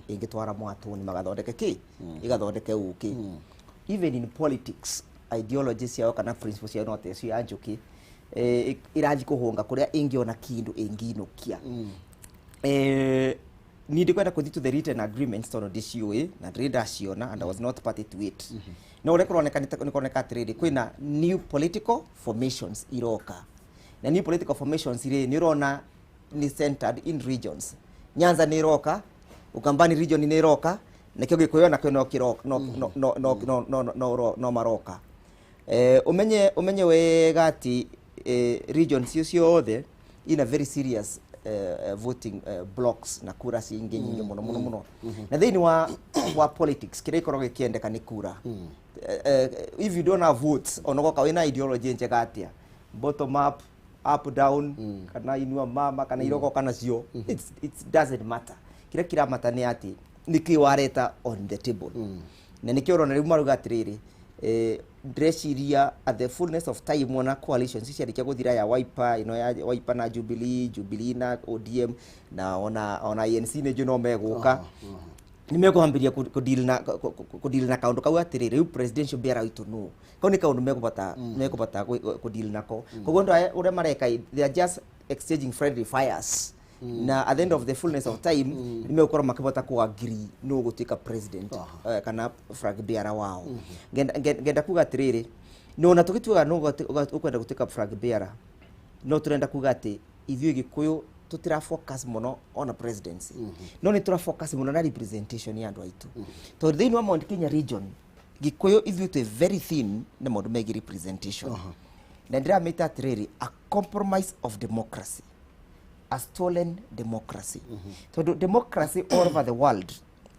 ĩngĩtwara mwatũ-inĩ magathondeke kĩ, ĩgathondeke ũkĩ. Even in politics, ideology ciao kana principles ciao no ta icio ya njũkĩ, ĩrathiĩ kũhũnga kũrĩa ĩngĩona kĩndũ ĩngĩinũkia. Niĩ ndikwenda kũthiĩ to the written agreements tondũ ndiciũĩ na ndĩrĩ ndaciona and I was not party to it. No ũrĩa kũroneka nĩ kũroneka atĩrĩrĩ, kwĩna new political formations iroka, na new political formations rĩ, nĩ ũrona nĩ centered in regions. Nyanza nĩ ĩroka, Ukambani region nĩ ĩroka, nakĩo Gĩkũyũ nakĩo no kĩroka, no no no no no no no no no maroka. Ũmenye wega atĩ regions icio ciothe ina very serious voting blocks na kura ciingĩ nyingĩ mũno mũno mũno. Na thĩinĩ wa politics, kĩrĩa gĩkoragwo gĩkĩendeka nĩ kura. If you don't have votes, ona goka wĩna ideology njega atĩa, bottom up, up down, kana inua mama kana irogoka nacio, it doesn't matter. Kĩrĩa kĩramata nĩ atĩ nĩkĩ wareta on the table. Na nĩkĩo ũrona rĩu marauga atĩrĩrĩ, ndĩreciria at the fullness of time, ona coalitions ciarĩkia gũthira, ya Wiper ĩno, ya Wiper na Jubilee, Jubilee na ODM, na ona ANC nĩ njũĩ no megũka, nĩ mekũhambĩria kũ deal na kaũndũ kau atĩrĩrĩ, rĩu presidential bearer witũ nũ? Kau nĩ kaũndũ mekũbata kũ deal nako. Koguo andũ aya ũrĩa mareka, they are just exchanging friendly fires, na at the end of the fullness of time nĩ megũkorwo makĩhota kũ agree nũ ũgũtuĩka president kana flag bearer wao. Ngenda kuga atĩrĩrĩ, no ona tũgĩtuaga nũ ũkwenda gũtuĩka flag bearer, no tũrenda kuga atĩ ithuĩ Gĩkũyũ tũtira focus mũno ona presidency, no nĩ tũra focus mũno na representation ya andũ aitũ, tondũ thĩinĩ wa Mount Kenya region, Gĩkũyũ ithuĩ twĩ very thin na maũndũ megiĩ representation. Na ndĩramĩta atĩrĩrĩ, a compromise of democracy, a stolen democracy, tondũ democracy all over the world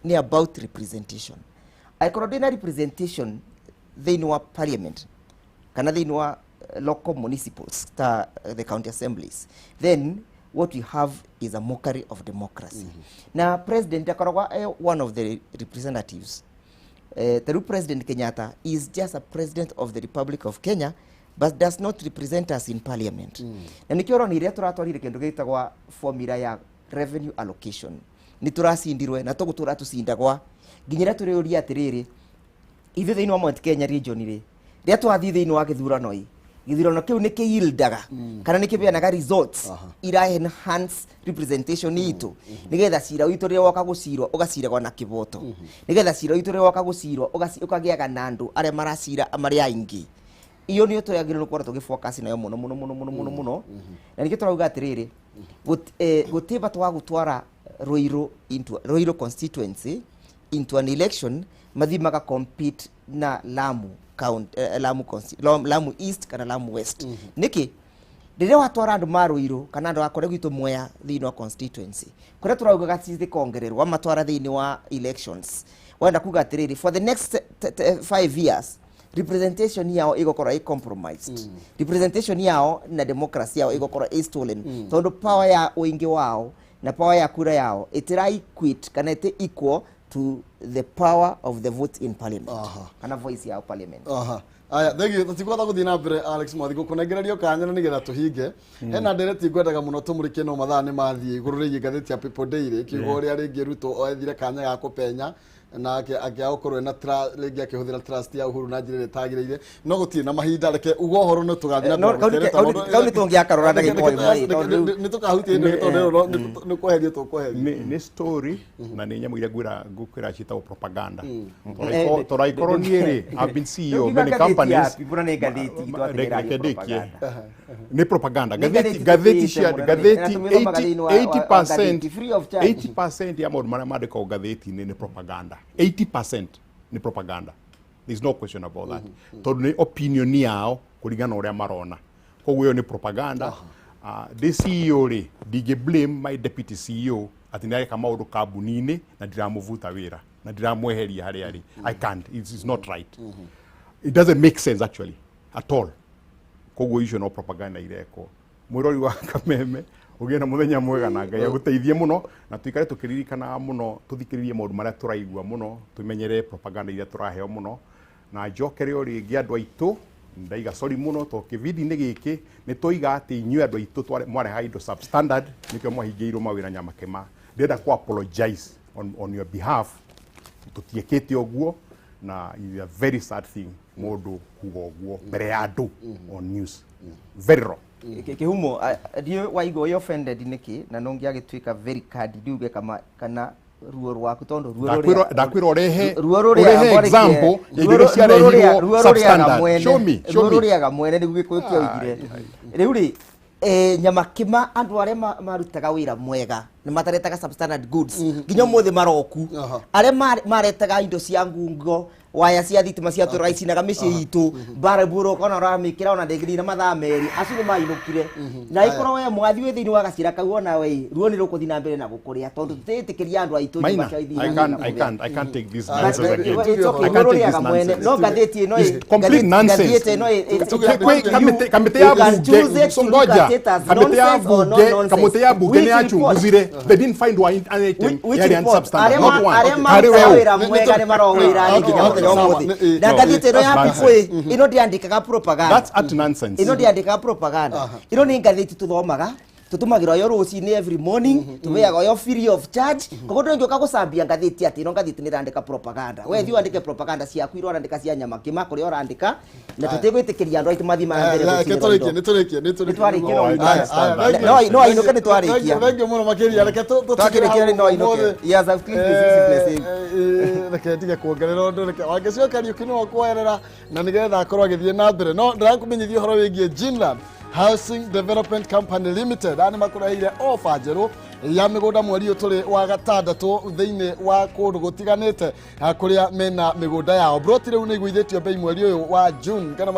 nĩ about representation. Angĩkorwo ndĩna representation thĩinĩ wa parliament kana thĩinĩ wa local municipals ta the county assemblies, then what we have is a mockery of democracy. Na president akoragwo one of the representatives. Ta rĩu President Kenyatta is just a president of the Republic of Kenya but does not represent us in parliament. Na nĩkĩo ũrona iria tũratwarire kĩndũ gĩtagwa formula ya revenue allocation, nĩ tũracindirwe na tũgũtũra tũcindagwa Nginyĩra tũrĩũria atĩrĩrĩ, ithuĩ thĩinĩ wa Mount Kenya region rĩ, rĩrĩa twathiĩ thĩinĩ wa gĩthurano ĩ, gĩthurano kĩu nĩ kĩyildaga kana nĩ kĩbeanaga results ira enhance representation itũ, nĩgetha cira witũ rĩrĩa woka gũcirwo ũgaciragwo na kĩboto, nĩgetha cira witũ rĩrĩa woka gũcirwo ũkagĩaga na andũ arĩa maracira marĩ aingĩ. Iyo nĩyo tũragĩrĩirwo gũkorwo tũgĩfocus nayo mũno mũno mũno mũno mũno mũno. Na nĩkĩo tũrauga atĩrĩrĩ, gũtirĩ bata wa gũtwara Ruiru into Ruiru constituency into an election mathi maka compete na Lamu count, Lamu East kana Lamu West. Niki rĩrĩa watwara andũ ma Ruiru kana andũ a kũrĩa gwitũ Mwea thĩinĩ wa constituency kũrĩa tũraugaga cithi kongererwo wamatwara thĩinĩ wa elections, wenda kuga atĩrĩrĩ, for the next 5 years representation yao igũkorwo ĩ compromised, representation yao na democracy yao igũkorwo ĩ stolen, tondũ power ya ũingĩ wao na power ya kura yao ĩtĩra equate kana ĩtĩ equal to the power of the vote in parliament kana voice ya parliament. Aya, thengiũ, tũtigwatha gũthiĩ na mbere Alex Mwathi gũkũnengererio kanya na nĩgetha tũhinge. Hena ndereti ngwendaga mũno tũmũrĩkie no mathaa nĩ mathiĩ igũrũ rĩgiĩ ngathĩti ya People Daily ĩkiuga ũrĩa rĩngĩ Ruto ethire kanya ga kũpenya na akĩaga gũkorwo ena rĩngĩ akĩhũthĩra trust ya Uhuru na njĩra ĩrĩa ĩtagĩrĩire, no gũtirĩ na mahinda, reke uga ũhoro no tũgathiĩ na mbere gũtereta maũndũ. Kau nĩ tũngĩakarora ndagĩka ĩmwe, tondũ Nĩ tũkahutia indo tondũ rĩu nĩ kweherio tũkweheria. Nĩ story na nĩ nyamũ iria ngwĩra ciĩtagwo propaganda. Tondũ angĩkorwo niĩ rĩ, I've been CEO of many companies. People nĩ ngathĩti Reke ndĩkie. Nĩ propaganda. Ngathĩti cia ngathĩti 80% ya maũndũ marĩa mandĩkagwo ngathĩti-inĩ nĩ propaganda. 80% nĩ propaganda. There is no question about that. Tondũ nĩ opinion yao kũringana na ũrĩa marona. Koguo ĩyo nĩ propaganda. Ndĩ CEO rĩ, ndingĩ blame my deputy CEO atĩ nĩ areka maũndũ kambuni-inĩ na ndiramũbuta wĩra na ndiramweheria harĩa arĩ. I can't. It's not right. It doesn't make sense actually at all. Koguo icio no propaganda irekwo. Mwĩrori wa Kameme, ũgĩe na mũthenya mwega na Ngai agũteithie mũno, na tũikare tũkĩririkanaga mũno, tũthikĩrĩrie maũndũ marĩa tũraigua mũno, tũmenyere propaganda iria tũraheo mũno. Na njokere o rĩngĩ andũ aitũ, ndaiga sorry mũno tondũ kĩbindi-inĩ gĩkĩ nĩ twoiga atĩ inyuĩ andũ aitũ mwarehaga indo substandard, nĩkĩo mwahingĩirwo mawĩra Nyamakema. Ndĩrenda kũ apologize on your behalf, tũtiĩkĩte ũguo, na it's a very sad thing mũndũ kuga ũguo mbere ya andũ on news. Very wrong. Kĩhumo, ndiũĩ waigua wĩ offended nĩkĩ, na no ũngĩagĩtuĩka very candid uge kana ruo rwaku, tondũ ruo rũrĩa Ndakwĩra ũrehe ruo rũrĩa example ya indo iria ciarehirwo substandard. Show me, show ruo me. Rũrĩaga mwene nĩguo Gĩkũyũ kĩoigire. Rĩu rĩ, Nyamakima andũ arĩa marutaga wĩra mwega nĩ mataretaga substandard goods nginya ũmũthĩ maroku. Arĩa maretaga indo cia ngungo, waya cia thitima cia tũra icinaga mĩciĩ itũ, barabara ũkona ũramĩkĩra ona ndĩngĩrira mathaa merĩ, acio nĩ mainũkire. Na ĩkorwo we mwathi wĩ thĩinĩ wa gacĩra kau ona we ruo nĩ rũkũthiĩ na mbere na gũkũrĩa, tondũ tũtĩtĩkĩria andũ aitũ Maina, nyũmba cia ithiĩ I can't, I can't take this nonsense again. It's okay, I can't ruo take this rũrĩaga mwene. nonsense. No ngathĩti ĩno It's complete nonsense. ngathĩti ĩno Kamĩtĩ ya bunge, so ngoja, kamĩtĩ ya bunge, kamĩtĩ ya bunge nĩ yachunguzire. They didn't find one item yarĩ substandard, not one. Arĩa Harĩ marutaga weũ. wĩra mwega nĩ marowĩra nginya mũthenya ũmũthĩ. Na ngathĩti ĩno ya People ĩno ndĩandĩkaga propaganda. That's utter nonsense. Ĩno ndĩandĩkaga propaganda. Ĩno nĩ ngathĩti tũthomaga, tũtũmagĩrwo yo rũcinĩ every morning, tũheagwo yo free of charge. Koguo ndũngĩũka gũcambia ngathĩti atĩ ĩno ngathĩti nĩ ĩrandĩka propaganda. We thiĩ wandĩke propaganda ciaku iria ũrandĩka cia Nyamakima kũrĩa ũrandĩka, na tũtigwĩtĩkĩria andũ aitũ mathiĩ na mbere gũcinĩrwo indo. Nĩtũrĩkie, nĩtũrĩkie. Nĩtwarĩkia, no I understand. No ainũke nĩtwarĩkia. Thengiũ mũno makĩria, reke Twakĩrĩkia rĩ, no ainũke. He has outclicked his business. Reke ndige kuongerera ũndũ, reke Wangeci Kariũki nĩwe ũkwoerera na nĩgetha akorwo agĩthiĩ na mbere. No ndĩrakũmenyithia ũhoro wĩgiĩ Ginland Housing Development Company Limited. Aya nĩ makũreheire ofa njerũ ya mĩgũnda mweri ũyũ tũrĩ wa gatandatũ thĩinĩ wa kũndũ gũtiganĩte kũrĩa mena mĩgũnda yao. Broti rĩu nĩ iguithĩtio bei mweri ũyũ wa June kana